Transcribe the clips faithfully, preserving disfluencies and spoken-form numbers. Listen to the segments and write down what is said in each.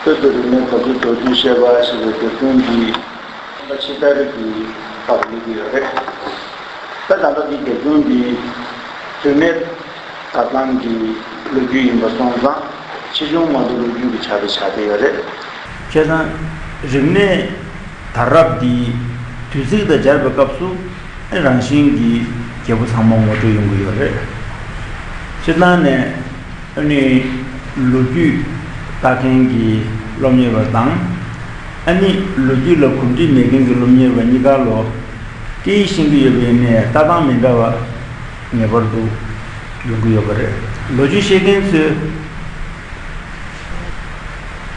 བོད་ཀྱི་རིག་གནས་གོ་སྒྲིག་དོན་འཁྱོལ་བྱེད་པ་ཞེས་པའི་དེབ་ཐེར་འདི་ཕྱི་ཟླ་ཕྱི་ཟླ་རེ་གི་ལྷག་ལུས་ཀྱི་ཡོད་རེད། ད་ད་ལྟ་འདི་དེབ་ཐེར་འདི་རིག་གནས་དར་ཐང་གི་ལོ་རྒྱུས་ཡིན་པ་སོང་ཙང་ཕྱིས་འབྱུང་མ་འདུ་ལོ་རྒྱུས་ཀྱི་ཆ་དེ་ཆགས་བསྡད་ཡོད་རེད། བྱས་ཙང་རིག་གནས་དར་རབས་འདི་དུས་ཚིགས་དང་སྦྱར་བའི་སྐབས་སུ་རང་བཞིན་གྱིས་རྒྱལ་པོ་ཚང་མ་ངོ་སྤྲོད་ཡོང་གི་ཡོད་རེད། སྤྱིར་བཏང་ནས། ཨ་ནི་ལོ་རྒྱུས་ལྟ་མཁན་གྱི་སློབ་གཉེར་བ་དང་། ཨ་ནི་ལོ་རྒྱུས་ལ་གོམས་འདྲིས་མེད་མཁན་གྱི་སློབ་གཉེར་བ་གཉིས་ཀ་ལོ་སྐད་ཡིག་ཤེས་ཀྱི་ཡོད་པ་ཡིན་ནའི་ལྟ་སྟངས་མི་འདྲ་བ་ངེས་པར་དུ་ཡོང་གི་ཡོད་པ་རེད། ལོ་རྒྱུས་ཤེས་མཁན་ཚོས་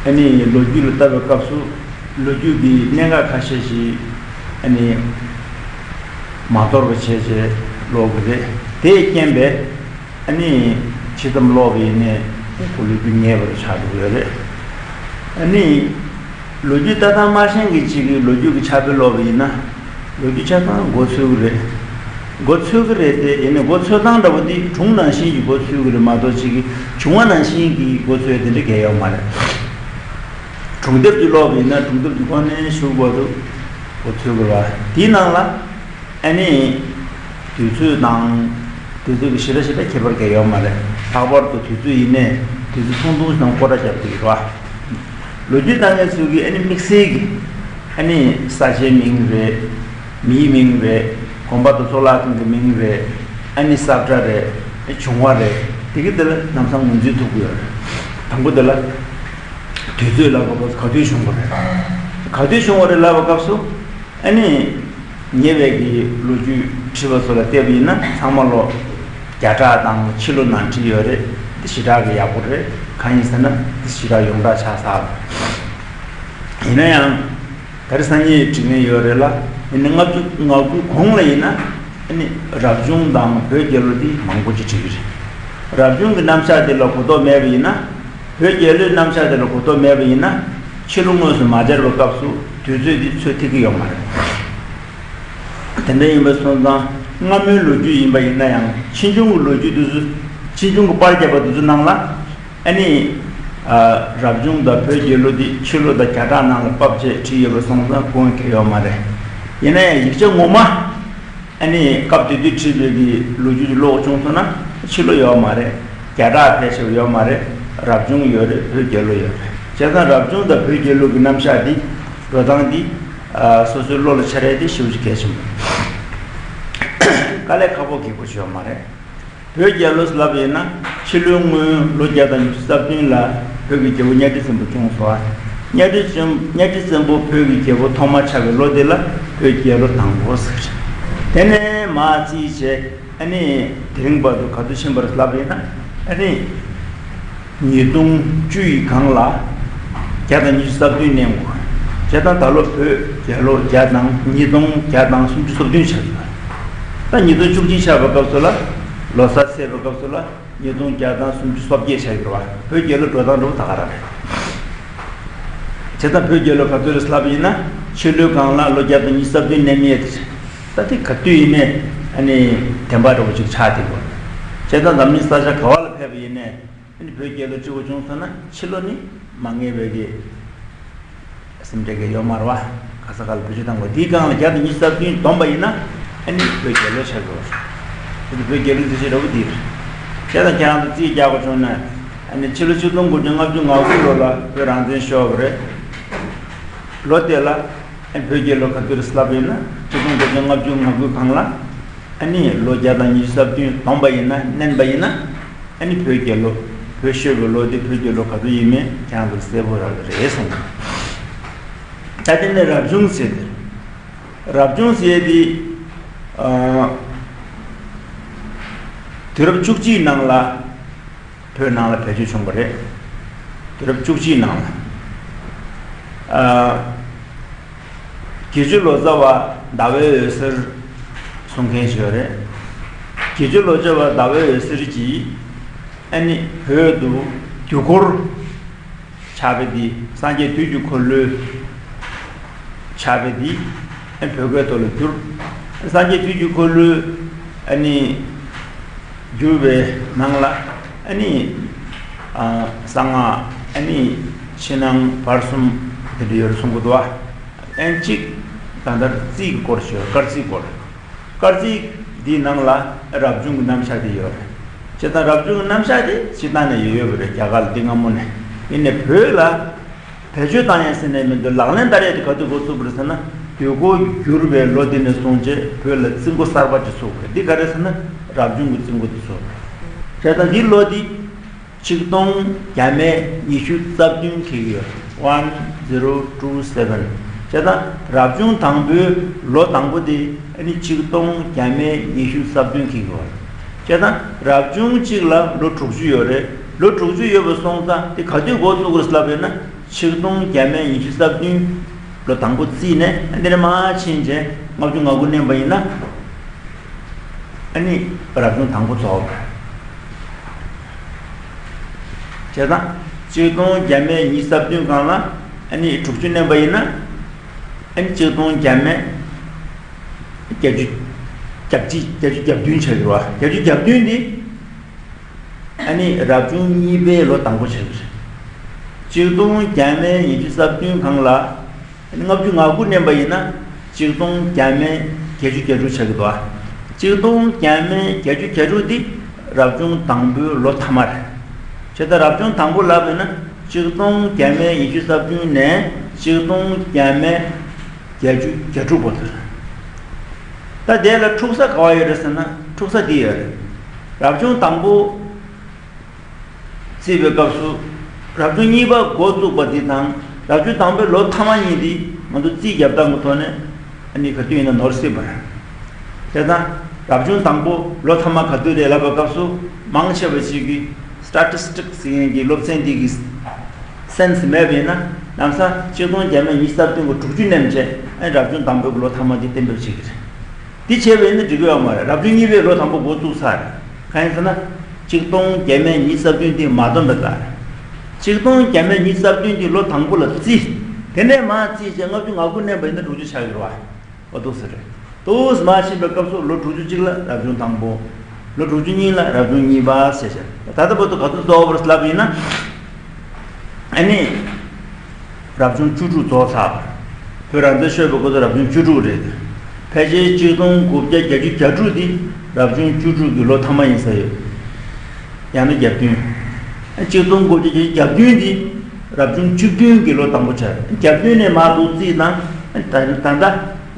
ཨ་ནི་ལོ་རྒྱུས་ལ་ལྟ་བའི་སྐབས་སུ་ལོ་རྒྱུས་ཀྱི་གནད་འགག་ཁ་ཤས་ཤིག་ཨ་ནི་མ་དོར་བ་བྱས་བྱས་ཀློག་གི་རེད། དེས་རྐྱེན་པས། ཨ་ནི་ཇི་ཙམ་ཀློག་པ་ཡིན་ནའི་ཁོ་ལོ་རྒྱུས་ཉེ་བར་ཆགས་འགྲོ་གི་ཡོད་རེད། ཨ་ནི་ལོ་རྒྱུས་ལྟ་སྟངས་མ་ཤེས་མཁན་ཅིག་གིས་ལོ་རྒྱུས་ཀྱི་ཕྱག་དཔེ་ཀློག་པ་ཡིན་ན་ལོ་རྒྱུས་ཆ་ཚང་མགོ་ཚོས་ཀྱི་རེད། མགོ་ཚོས་ཀྱི་རེད་དེ། ཡིན་ནའི་མགོ་ཚོས་སྟངས་འདྲ་པོ་འདི་སྒྲུང་ནང་བཞིན་གྱི་མགོ་ཚོས་ཀྱི་རེད་མ་གཏོགས་ཅིག་གིས་བྱུང་བ་ནང་བཞིན་གྱི་མགོ་ཚོས་དེ་འདྲ་གང་ཡང་ཡོད་མ་རེད། སྒྲུང་དེབ་ཅིག་ཀློག་པ་ཡིན་ན་སྒྲུང་དེབ་ཀྱི་ཁོག་ནས་གཞུག་བར་དུ་མགོ་ཚོས་དགོས་པ། དེའི་ནང་ལ་ཨ་ནི་དུས་ཚོད་དང་དུས་ཚོད་ཀྱི་ཞེ་དྲག་ཞེ་དྲག་ཁྱད་པར་གང་ཡང་ཡོད་མ་རེད། ལྷག་པར་དུ་དུས་ཚོད་ཡིན་ནའི་དུས་ཚོད་ཐུང་ཐུང་ཞིག་ནང་སྐོར་ར་བརྒྱབ་བསྡད་ཀྱི་རེད་བ། ལོ་རྒྱུས་ལྟ་མཁན་ཚོས་ཀྱིས་ཨ་ནི་དམིགས་བསལ་གྱི་ཨ་ནི་ས་ཆའི་མིང་རེད། མིའི་མིང་རེད། གོམ་པ་དང་ཚོ་ལག་ཁང་གི་མིང་རེད། ཨ་ནི་ས་ཁྲ་རེད། བྱུང་བ་རེད། དེ་གི་དེ་ལ་ལམ་སང་ངོས་འཛིན་ཐུབ་ཀྱི་ཡོད་རེད། དང་པོ་དེ་ལ་དུས་ཚོད་ལབ་པ་ག་དུས་བྱུང་བ་རེད། ག་དུས་བྱུང་བ་རེད་ལབ་པ་སྐབས་སུ་ཨ་ནི་ཉེ་བའི་གི་ལོ་རྒྱུས་བྲིས་པ་ཚོ་ལ་བལྟས་པ་ཡིན་ན་ཚང་མ་ལོ་བརྒྱ་ཕྲག་དང་ཕྱི་ལོ་ནང་བྲིས་ཡོད་རེད། འདི་ཞེ་དྲག་གི་ཡག་པོ་རེད། གང་ཡིན་ཟེར་ན་འདི་ཞེ་དྲག་ཡོངས་གྲགས་ཆགས་ཚར། ཡིན་ན་ཡང་། ད་རེས་སང་ཉིན་བྲིས་མཁན་ཡོད་རེད་ལ། ཡིན་ན་ལྔ་བཅུ་ང་དགུའི་གོང་ལ་ཡིན་ན་ཨ་ནི་རབ་བྱུང་དང་བོད་རྒྱལ་ལོ་འདི་མང་པོ་ཅིག་བྲིས་ཀྱི་རེད། རབ་བྱུང་གི་རྣམ་གཞག་འདི་ལ་གོ་རྟོགས་མེད་པ་ཡིན་ན། བོད་རྒྱལ་ལོའི་རྣམ་གཞག་འདི་ལ་གོ་རྟོགས་མེད་པ་ཡིན་ན། ཕྱི་ལོ་དངོས་སུ་མ་སྦྱར་བའི་སྐབས་སུ་དུས་ཚོད་འདི་ཚོད་ཐིག་གི་ཡོད་མ་རེད། དེ་འདྲ་ཡིན་པ་སོང་ཙང་སྔ་མོའི་ལོ་རྒྱུས་ཡིན་པ་ཡིན་ན་ཡང་ཕྱིས་འབྱུང་གི་ལོ་རྒྱུས་འདི་ཚོ། ཕྱིས་འབྱུང་གི་པར་བརྒྱབ་པ་འདི་ཚོ་ནང་ལ། ཨ་ནི། ཨ། རབ་བྱུང་དང་བོད་རྒྱལ་ལོ་འདི་ཕྱི་ལོ་དང་བརྒྱ་ཕྲག་ནང་ལ་ཕབ་བྱས་བྲིས་ཡོད་པ་སོང་ཙང་དགོངས་ཀྱི་ཡོད་མ་རེད། ཡིན་ན་ཡང་ཡིག་ཆ་ངོ་མ། ཨ་ནི་སྐབས་དེ་དུས་བྲིས་པའི་གི་ལོ་རྒྱུས་ཀྱི་ཀློག་བྱུང་སོང་ན་ཕྱི་ལོ་ཡོད་མ་རེད། བརྒྱ་ཕྲག་ཕལ་ཆེར་ཡོད་མ་རེད། རབ་བྱུང་ཡོད་རེད། བོད་རྒྱལ་ལོ་ཡོད་རེད། བྱས་ཙང་རབ་བྱུང་དང་བོད་རྒྱལ་ལོ་གི་རྣམ་གཞག་འདི་འགྲོ་སྟངས་འདི། ཨ། སོ་སོའི་བློ་ལ་འཆར་ཡས་དེ་ཞེ་པོ་ཅིག་གལ་ཆེན་པོ་རེད། དཀའ་ལས་ཁག་པོ་གི་སྐོར་ཞིག་ཡོད་མ་རེད། བོད་རྒྱལ་ལོ་ལབ་ཡིན་ན་ཕྱི་ལོའི་སྔོན་ལོ་བརྒྱ་དང་ཉི་ཤུ་རྩ་བདུན་ལ་བོད་ཀྱི་རྒྱལ་པོ་གཉའ་ཁྲི་སྲིན་པོ་བྱུང་སོང་བ། གཉའ་ཁྲི་སྲིན་གཉའ་ཁྲི་སྲིན་པོ་བོད་ཀྱི་རྒྱལ་པོ་ཐོག་མ་ཆགས་པའི་ལོ་དེ་ལ་བོད་རྒྱལ་ལོ་དང་པོ་ཟེར། དེ་ནས་མར་རྩིས་བྱས་ཨ་ནི་དེ་རིང་བར་དུ་ག་དུས་ཕྱིན་པ་རེད་ལབ་ཡིན་ན་ཨ་ནི། ཉིས་སྟོང་བཅུ་ཡི་སྒང་ལ་བརྒྱ་དང་ཉི་ཤུ་རྩ་བདུན་གནས་འགོ། བྱས་ཙང་ད་ལོ་བོད་རྒྱལ་ལོ་བརྒྱ་དང་ཉིས་སྟོང་བརྒྱ་དང་སུམ་ཅུ་སོ་བདུན་ཆགས་ཡོད། ད་ཉིས་སྟོང་བཅུ་གཅིག་ཆགས་པའི་སྐབས་སུ་ལ་ལོ་གསར་ཚེས་པའི་སྐབས་སུ་ལ་ཉིས་སྟོང་བརྒྱ་དང་སུམ་ཅུ་སོ་བརྒྱད་ཆགས་ཡོད་པ། བོད་རྒྱལ་ལོ་འགྲོ་སྟངས་འགྲོ་ད་ག་རང་རེད། བྱས་ཙང་བོད་རྒྱལ་ལོ་ག་ཚོད་རེད་ལབ་ཡིན་ན་ཕྱི་ལོའི་སྒང་ལ་ལོ་བརྒྱ་དང་ཉི་ཤུ་རྩ་བདུན་གནས་མེད་དེ། ད་དེ་ག་དུས་ཡིན་ནའི་ཨ་ནི་བདེན་པ་འདྲ་པོ་ཅིག་ཆགས་བསྡད་ཡོད། བྱས་ཙང་འཛམ་གླིང་ས་ཆ་ག་བ་ལ་ཕེབས་པ་ཡིན་ནའི། ཨ་ནི་བོད་རྒྱལ་ལོ་སྤྲེའུ་བྱུང་སོང་ན་ཕྱི་ལོ་ནི་མ་ངེས་པའི་གི་སེམས་ཁྲལ་གི་ཡོད་མ་རེད་བ། ག་ས་ག་ལ་བེད་སྤྱོད་བཏང་དགོས། དེའི་སྒང་ལ་བརྒྱ་དང་ཉི་ཤུ་རྩ་བདུན་བསྡོམས་པ་ཡིན་ན་ཨ་ནི་བོད་རྒྱལ་ལོ་ཆགས་དགོས། དེ་ནི་བོད་རྒྱལ་ལོ་འདི་ཆེ་འདྲ་པོ་འདི་རེད། བྱས་ཙང་ཁྱེད་རང་ཚོ་རྩིས་རྒྱག་དགོས་བྱུང་ན་ཨ་ནི་ཕྱི་ལོ་ཆིག་སྟོང་དགུ་བརྒྱ་ལྔ་བཅུ་ང་དགུ་ལོ་ལ་བོད་རང་བཙན་ཤོར་བ་རེད། ལོ་དེ་ལ་ཨ་ནི་བོད་རྒྱལ་ལོ་ག་དུས་རེད་ལབ་ཡིན་ན་ཆིག་སྟོང་དགུ་བརྒྱ་ལྔ་བཅུ་ང་དགུ་སྒང་ལ། ཨ་ནི་ལོ་བརྒྱ་དང་ཉི་ཤུ་རྩ་བདུན་བསྡོམས་པ་ཡིན་ན་བསྣན་པ་ཡིན་ན་ཨ་ནི་བོད་རྒྱལ་ལོ་བོད་ཤོར་བའི་ལོ་དེ་བོད་རྒྱལ་ལོ་ག་ཚོད་ཡིན་མིན་ཁྱེད་རང་ཚོར་གསལ་པོ་རག་གི་རེད་གསུངས། ད་དེ་ནས་རབ་བྱུང་ཟེར་ཏེ། རབ་བྱུང་ཟེར་ཏེ། ཨ། དུས་རབས་བཅུ་གཅིག་ནང་ལ། བོད་ནང་ལ་བེད་སྤྱོད་བྱུང་བ་རེད། དུས་རབས་བཅུ་གཅིག་ནང་ལ། ཨ། བརྒྱད་ཅུ་ལོ་ཙཱ་བ་ཟླ་བའི་འོད་ཟེར་གསུང་མཁན་ཞིག་ཡོད་རེད། བརྒྱད་ཅུ་ལོ་ཙཱ་བ་ཟླ་བའི་འོད་ཟེར་གྱིས་ཨ་ནི་བོད་དུ་དུས་འཁོར་ཕྱག་དཔེ་འདི་སངས་རྒྱས་དུས་ཀྱི་འཁོར་ལོའི་ཕྱག་དཔེ་འདི་ཨ་ནི་བོད་སྐད་ཐོག་ལ་བསྒྱུར། སངས་རྒྱས་དུས་ཀྱི་འཁོར་ལོའི་ཨ་ནི་བསྒྱུར་བའི་ནང་ལ་ཨ་ནི་ཨ་གསང་སྔགས་ཨ་ནི་ ཕྱི་ནང་བར་གསུམ་དེ་འདྲ་ཡོད་རེད་གསུང་གི་འདུག་ཨ། ཨན་གཅིག་ད་ལྟ་རྩིས་ཀྱི་སྐོར་ཞུ། སྐར་རྩིས་སྐོར། སྐར་རྩིས་འདིའི་ནང་ལ་རབ་བྱུང་གི་རྣམ་གཞག་དེ་ཡོད་རེད། བྱས་ཙང་རབ་བྱུང་གི་རྣམ་གཞག་དེ་སྤྱིར་བཏང་ནས་ཡོད་ཡོད་པ་རེད། རྒྱ་གར་ལ་འདི་སྔ་མོ་ནས། ཡིན་ནའི་བོད་ལ་བེད་སྤྱོད་བཏང་ཡ་ཟེར་ནས་མི་འདུག་ལག་ལེན་བསྟར་ཡ་དེ་ག་དུས་འགོ་བཙུགས་པ་རེད་ཟེར་ན། དུས་འཁོར་བསྒྱུར་བའི་ལོ་དེ་ནས་བཟུང་བྱས་བོད་ལ་རྩིས་འགོ་གསར་པ་ཅིག་ཚུགས་པ་རེད། འདི་ག་རེ་ཟེར་ན་རབ་བྱུང་གི་རྩིས་འགོ་དེ་ཚུགས། བྱས་ཙང་འདི་ལོ་འདི་ཆིག་སྟོང་བརྒྱ་མེད་ཉི་ཤུ་རྩ་བདུན་འཁེལ་གྱི་ཡོད། One zero two seven། བྱས་ཙང་རབ་བྱུང་དང་པོའི་ལོ་དང་པོ་དེ་ཨ་ནི་ཆིག་སྟོང་བརྒྱ་མེད་ཉི་ཤུ་རྩ་བདུན་འཁེལ་གྱི་ཡོད། བྱས་ཙང་རབ་བྱུང་གཅིག་ལ་ལོ་དྲུག་ཅུ་ཡོད་རེད། ལོ་དྲུག་ཅུ་ཡོད་པ་སོང་ཙང་དེ་ག་དུས་འགོ་བཙུགས་རེད་ལབ་ཡོད་ན། ཆིག་སྟོང་བརྒྱ་མེད་ཉི་ཤུ་རྩ་བདུན་ལོ་དང་པོ་བརྩིས་ནས་འདི་ནས་མར་ཕྱིན་བྱས་ལྔ་བཅུ་ང་དགུ་བསྣན་པ་ཡིན་ན། ཨ་ནི་རབ་བྱུང་དང་པོ་རྫོགས། བྱས་ཙང་ཆིག་སྟོང་བརྒྱ་མེད་ཉི་ཤུ་རྩ་བདུན་སྒང་ལ་ཨ་ནི་དྲུག་ཅུ་བསྣན་པ་ཡིན་ན། ཨ་ནི་ཆིག་སྟོང་བརྒྱ་མེད་བརྒྱད་ཅུ་གྱ་གཅིག་བརྒྱད་ཅུ་གྱ་བདུན་ཆགས་ཀྱི་རེད་བ། བརྒྱད་ཅུ་གྱ་བདུན་འདི་ཨ་ནི་རབ་བྱུང་གཉིས་པའི་ལོ་དང་པོ་ཆགས་ཀྱི་རེད། ཆིག་སྟོང་བརྒྱ་མེད་ཉི་ཤུ་རྩ་བདུན་སྒང་ལ་ལྔ་བཅུ་ང་དགུ་བསྣན་པ་ཡིན་ན་ཆིག་སྟོང་བརྒྱ་མེད་བརྒྱད་ཅུ་གྱ་དྲུག་ཆགས་ཀྱི་འདུག་ཨ། ཆིག་སྟོང་བརྒྱ་མེད་བརྒྱད་ཅུ་གྱ་དྲུག་འདི་རབ་བྱུང་དང་པོའི་ལོ་ཐ་མ་རེད། བྱས་ཙང་རབ་བྱུང་དང་པོ་ལབ་ཡོད་ན་ཆིག་སྟོང་བརྒྱ་མེད་ཉི་ཤུ་རྩ་བདུན་ནས་ཆིག་སྟོང་བརྒྱ་མེད་བརྒྱད་ཅུ་གྱ་དྲུག་བར་དུ་རེད། ད་དེ་ལ་འཁྲུག་ས་ག་བ་ཡོད་རེད་ཟེར་ན་འཁྲུག་ས་འདི་ཡོད་རེད། རབ་བྱུང་དང་པོ་བརྩིས་པའི་སྐབས་སུ་རབ་བྱུང་གཉིས་པ་འགོ་བཙུགས་པ་འདི་དང་རབ་བྱུང་དང་པོའི་ལོ་ཐ་མ་གཉིས་འདི་ང་ཚོ་རྩིས་རྒྱབ་སྟངས་ཀྱི་ཐོག་ནས་ཨ་ནི་ག་དུས་ཡིན་ན་ནོར་སྲིད་པ་རེད། བྱས་ཙང་རབ་བྱུང་དང་པོ་ལོ་ཐ་མ་ག་དུས་རེད་ལབ་པའི་སྐབས་སུ་མང་ཆེ་བ་ཞིག་གིས་སི་ཊེ་ཊི་སི་ཊིག་ཟེར་མཁན་གྱི་སློབ་ཚན་འདི་གི་སེན་སི་མེད་པ་ཡིན་ན་ལམ་སང་ཆིག་སྟོང་བརྒྱ་མེད་ཉི་ཤུ་རྩ་བདུན་གྱི་དྲུག་ཅུ་བསྣན་བྱས་ཨ་ནི་རབ་བྱུང་དང་པོའི་ལོ་ཐ་མ་འདི་གཏན་འབེབས་བྱེད་ཀྱི་རེད། འདི་བྱས་པ་ཡིན་ན་འགྲིག་གི་ཡོད་མ་རེད། རབ་བྱུང་གཉིས་པའི་ལོ་དང་པོ་འགོ་བཙུགས་ཚར་རེད། གང་ཡིན་ཟེར་ན། ཆིག་སྟོང་བརྒྱ་མེད་ཉི་ཤུ་རྩ་བདུན་འདི་མ་བསྡོམས་པའི་རྩ་རེད། ཆིག་སྟོང་བརྒྱ་མེད་ཉི་ཤུ་རྩ་བདུན་འདི་ལོ་དང་པོ་ལ་བརྩི། དེ་ནས་མར་བརྩིས་བྱས་ལྔ་བཅུ་ང་དགུ་བསྣན་པ་ཡིན་ན་དྲུག་ཅུ་ཆགས་ཀྱི་རེད་བ། འོ་འདུག་སེ་རེད། འདུག་སེ་མར་ཕྱིན་པའི་སྐབས་སུ་ལོ་དྲུག་ཅུ་གཅིག་ལ་རབ་བྱུང་དང་པོ། ལོ་དྲུག་ཅུ་གཉིས་ལ་རབ་བྱུང་གཉིས་པ་ཟེར་བྱས། ད་ལྟ་བར་དུ་ག་ཚོད་རྫོགས་པ་རེད་ལབ་ཡིན་ན། ཨ་ནི། རབ་བྱུང་བཅུ་དྲུག་རྫོགས་ཚར་བ། བོད་རང་བཙན་ཤོར་བའི་སྐབས་སུ་རབ་བྱུང་བཅུ་དྲུག་རེད། ཕལ་ཆེར་ཆིག་སྟོང་དགུ་བརྒྱ་བརྒྱད་ཅུ་གྱ་དྲུག་འདི་རབ་བྱུང་བཅུ་དྲུག་གི་ལོ་ཐ་མ་ཡིན་ས་ཡོད། ཡང་ན་གྱ་བདུན། ཆིག་སྟོང་དགུ་བརྒྱ་བརྒྱད་ཅུ་གྱ་བདུན་འདི་རབ་བྱུང་བཅུ་བདུན་གྱི་ལོ་དང་པོ་ཆགས། གྱ་བདུན་ནས་མར་འདུག་རྩིས་དང་ད་ད་ལྟ་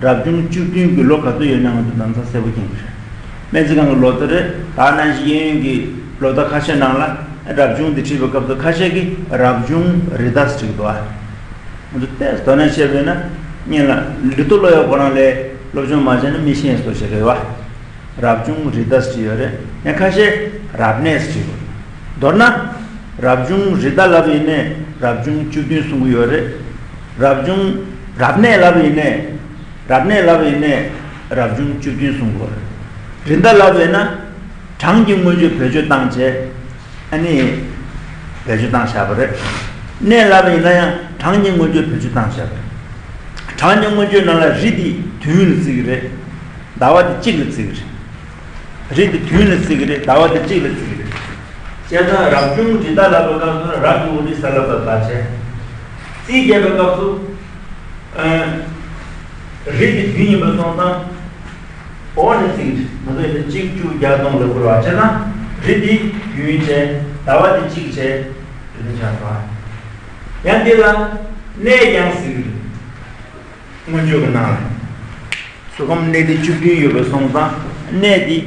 རབ་བྱུང་བཅུ་བདུན་གྱི་ལོ་ག་ཚོད་ཡོད་ན་ང་ཚོ་ལམ་སང་གསལ་པོ་མཁྱེན་གྱི་རེད། སྨན་རྩིས་ཁང་གི་ལོ་ཐོ་རེད། ད་ནང་བཞིན་གཡས་གཡོན་གྱི་ལོ་ཐོ་ཁ་ཤས་ནང་ལ་རབ་བྱུང་འདི་བྲིས་པའི་སྐབས་སུ་ཁ་ཤས་ཀྱིས་རབ་བྱུང་རི་དྭགས་བྲིས་འདུག་ཨ། ང་ཚོ་ཏོག་ཙམ་དོ་སྣང་བྱས་པ་ཡིན་ན་སྔོན་ལ་ལུས་སྟོབས་ལོ་ཡག་ཁོ་རང་ལས་སློབ་སྦྱོང་མ་བྱས་ན་མི་ཤེས་བཟོ་ཞིག་རེད་བ། རབ་བྱུང་རི་དྭགས་བྲིས་ཡོད་རེད། ཡང་ཁ་ཤས་རབ་གནས་བྲིས་ཡོད། མདོར་ན་རབ་བྱུང་རི་དྭགས་ལབ་ཡིན་ནའི་རབ་བྱུང་བཅུ་བདུན་གསུང་གི་ཡོད་རེད། རབ་བྱུང་རབ་གནས་ལབ་ཡིན་ནའི་རབ་གནས་ལབ་ཡིན་ནའི་རབ་བྱུང་བཅུ་བདུན་གསུང་གི་ཡོད་རེད། རི་དྭགས་ལབ་ཡིན་ན་གྲངས་ཀྱི་མངོན་བརྗོད་བེད་སྤྱོད་བཏང་བྱས། ཨ་ནི། བེད་སྤྱོད་བཏང་བཞག་པ་རེད། གནས་ལབ་ཡིན་ན་ཡང་གྲངས་ཀྱི་མངོན་བརྗོད་བེད་སྤྱོད་བཏང་བཞག་པ་རེད། གྲངས་ཀྱི་མངོན་བརྗོད་ནང་ལ་རི་འདི་བདུན་ལ་བརྩི་གི་རེད། ཟླ་བ་འདི་གཅིག་ལ་བརྩི་གི་རེད། རི་འདི་བདུན་ལ་བརྩི་གི་རེད། ཟླ་བ་འདི་གཅིག་ལ་བརྩི་གི་རེད། བྱས་ཙང་རབ་བྱུང་རི་དྭགས་ལབ་པའི་སྐབས་སུ་རབ་ཀྱི་འོག་རིལ་ས་ལ་བབས་པ་བྱས། རྩིས་རྒྱག་པའི་སྐབས་སུ། ཨ། རི་འདི་བདུན་ཡིན་པ་སོང་ཙང་། འོག་ནས་བརྩིས་ཀྱི་རེད། ང་ཚོ་ཡིན་ན་གཅིག་བཅུ་བརྒྱ་སྟོང་ལ་བསྐུར་བ་བྱས་ན་རི་འདི་བདུན་བྱས། ཟླ་བ་འདི་གཅིག་བྱས། རི་འདི་ཆགས་སོང་། ཡང་འདི་ལ་གནས་ཀྱང་ཟེར་གྱི་རེད། མངོན་བརྗོད་ཀྱི་ནང་ལ། གཟུགས་ཁམས་གནས་འདི་བཅུ་བདུན་ཡོད་པ་སོང་ཙང་གནས་འདི་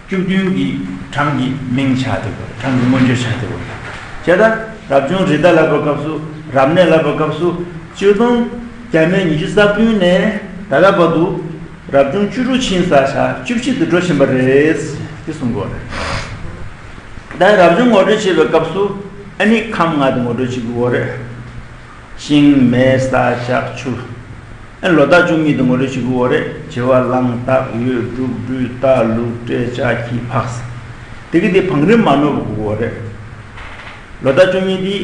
བཅུ་བདུན་གྱི་གྲངས་ཀྱི་མིང་ཆགས་འདུག་གྲངས་ཀྱི་མངོན་བརྗོད་ཆགས་འདུག་བྱས་ཙང་རབ་བྱུང་རི་དྭགས་ལབ་པའི་སྐབས་སུ་རབ་གནས་ལབ་པའི་སྐབས་སུ་ཆིག་སྟོང་བརྒྱ་མེད་ཉི་ཤུ་རྩ་བདུན་ནས་ད་ལྟ་བར་དུ་རབ་བྱུང་བཅུ་དྲུག་ཕྱིན་ཚར་ཤག་བཅུ་བཞི་དུ་འགྲོ་བཞིན་པ་རེད། དེ་གསུང་གི་ཡོད་རེད། ད་རབ་བྱུང་ངོ་སྤྲོད་བྱེད་པའི་སྐབས་སུ་ཨ་ནི་ཁམས་ལྔ་དེ་ངོ་སྤྲོད་བྱེད་ཀྱི་ཡོད་རེད། ཤིང་མེ་ས་ལྕགས་ཆུ། ཨ་ནི་ལོ་རྟགས་བཅུ་གཉིས་དེ་ངོ་སྤྲོད་བྱེད་ཀྱི་ཡོད་རེད། བྱི་བ་གླང་སྟག་ཡོས་འབྲུག་སྦྲུལ་རྟ་ལུག་སྤྲེལ་ལྕགས་ཁྱི་ཕག་ཟེར། དེ་གི་དེ་བང་རིམ་མ་ནོར་བ་དགོས་ཀྱི་ཡོད་རེད། ལོ་རྟགས་བཅུ་གཉིས་དེ་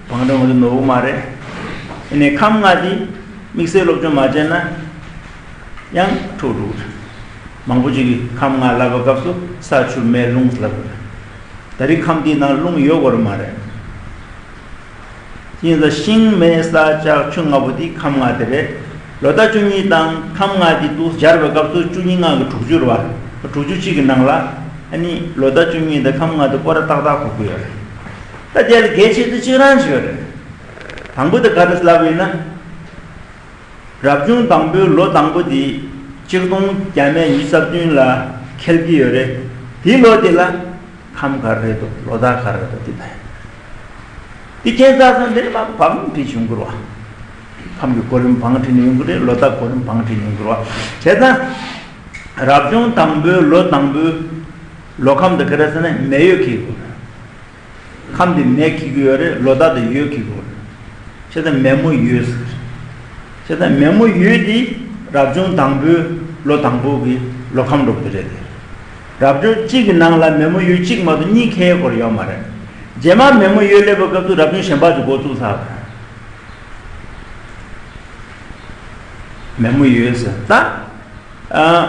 བང་རིམ་ངོ་སྤྲོད་ནོར་བ་མ་རེད། ཨ་ནི་ཁམས་ལྔ་དེ་དམིགས་བསལ་སློབ་སྦྱོང་མ་བྱས་ན་ཡང་འཕྲོ་འགྲོ་གི་རེད། མང་པོ་ཅིག་གིས་ཁམས་ལྔ་ལབ་པའི་སྐབས་སུ་ས་ཆུ་མེ་རླུང་ལབ་ཀྱི་རེད། ད་རེས་ཁམས་འདིའི་ནང་རླུང་ཡོད་དགོས་རེད་མ་རེད། ཡིན་ཙང་ཤིང་མེ་ས་ལྕགས་ཆུ་ལྔ་པོ་དེ་ཁམས་ལྔ་དེ་རེད། ལོ་ཟླ་བཅུ་གཉིས་དང་ཁམས་ལྔ་དེ་དུ་སྦྱར་བའི་སྐབས་སུ་བཅུ་གཉིས་ལྔ་གི་དྲུག་ཅུ་རེད་བ། དྲུག་ཅུ་གཅིག་གི་ནང་ལ་ཨ་ནི་ལོ་ཟླ་བཅུ་གཉིས་དང་ཁམས་ལྔ་དེ་སྐོར་ར་ཏག་ཏག་གོ་གི་ཡོད་རེད། ད་དེ་ལ་གལ་ཆེ་ཚུལ་གཅིག་རང་ཞིག་ཡོད་རེད། དང་པོ་དེ་ག་རེ་ལབ་ཡིན་ན། རབ་བྱུང་དང་པོའི་ལོ་དང་པོ་དེ་ཆིག་སྟོང་བརྒྱ་མེད་ཉི་ཤུ་རྩ་བདུན་ལ་འཁེལ་གྱི་ཡོད་རེད། དེའི་ལོ་དེ་ལ་ཁམས་ག་རེ་རེད་འདུག་ལོ་ཟླ་ག་རེ་རེད་འདུག་དེ་ད་ཡིན། དེ་ཁྱེད་ཚོ་ཚང་དེ་ནས་མ་བང་བྲིས་བྱུང་གི་རེད་བ། ཁམས་ཀྱི་གོ་རིམ་བང་བྲིས་ནས་ཡོང་གི་རེད། ལོ་ཟླ་གོ་རིམ་བང་བྲིས་ནས་ཡོང་གི་རེད་བ། བྱས་ཙང་རབ་བྱུང་དང་པོའི་ལོ་དང་པོའི་ལོ་ཁམས་དེ་ག་རེ་ཟེར་ན་མེ་ཡོད་ཁེལ་གི་རེད། ཁམས་དེ་མེ་འཁྱེར་གྱི་ཡོད་རེད། ལོ་ཟླ་དེ་ཡོས་འཁྱེར་གྱི་ཡོད་རེད། བྱས་ཙང་མེ་མོ་ཡོས་ཟེར། བྱས་ཙང་མེ་མོ་ཡོས་དེ་རབ་བྱུང་དང་པོའི་ལོ་དང་པོ་གི་ལོ་ཁམས་འགྲོ་གི་རེད་དེ། རབ་བྱུང་གཅིག་གི་ནང་ལ་མེ་མོ་ཡོས་གཅིག་མ་གཏོགས་གཉིས་འཁེལ་སྐོར་ཡོད་མ་རེད། རྗེས་མ་མེ་མོ་ཡོས་སླེབས་པའི་སྐབས་སུ་རབ་བྱུང་གཞན་པ་ཅིག་འགོ་བཙུགས་ཚར་བ་རེད། མེ་མོ་ཡོས་ཟེར་ད། ཨ།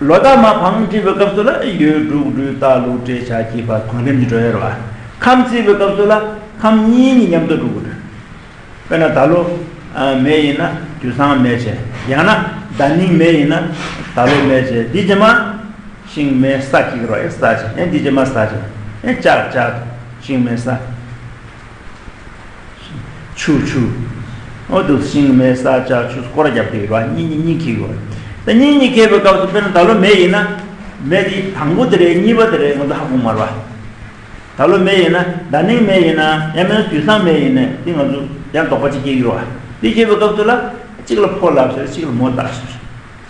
ལོ་ཟླ་མ་བང་བྲིས་པའི་སྐབས་སུ་ལ་ཡོས་འབྲུག་སྦྲུལ་སྟག་ལུག་སྤྲེལ་བྱ་ཁྱི་ཕག་བང་རིམ་གྱིས་འགྲོ་ཡ་རེད་བ། ཁམས་བརྩིས་པའི་སྐབས་སུ་ལ་ཁམས་གཉིས་གཉིས་མཉམ་དུ་འགྲོ་གི་རེད། དཔེར་ན་ད་ལོ་ཨ་མེ་ཡིན་ན་དུས་སང་མེ་བྱས། ཡང་ན་ཟླ་ཉིན་མེ་ཡིན་ན་ད་ལོ་མེ་བྱས། འདི་རྗེས་མ་ཤིང་མེ་ས་འཁྱེར་གི་རེད་བ། ཨེ་ས་བྱས། ཨེ་འདི་རྗེས་མ་ས་བྱས། ཨེ་ལྕགས་ལྕགས་ཤིང་མེ་ས། ཆུ་ཆུ། འོ་འདུག་ཤིང་མེ་ས་ལྕགས་ཆུ་སྐོར་ར་རྒྱབ་བསྡད་ཡོད་རེད་བ། གཉིས་གཉིས་གཉིས་འཁྱེར་དགོས་རེད། ད་གཉིས་གཉིས་འཁྱེར་བའི་སྐབས་སུ་དཔེར་ན་ད་ལོ་མེ་ཡིན་ན། མེ་དེ་དང་པོ་དེ་རེད། གཉིས་པ་དེ་རེད། ང་ཚོ་ཧ་གོ་མ་རེད་བ། ད་ལོ་མེ་ཡིན་ན། ཟླ་ནིང་མེ་ཡིན་ན། ཡང་མིན་ན་དུས་སང་མེ་ཡིན་ན། དེ་ང་ཚོ་ཡང་དོགས་པ་གཅིག་སྐྱེ་གི་རེད་བ། དེ་སྐྱེ་བའི་སྐབས་སུ་ལ་གཅིག་ལ་ཕོ་ལབ་ཟེར། གཅིག་ལ་མོ་ལྟ་ཟེར།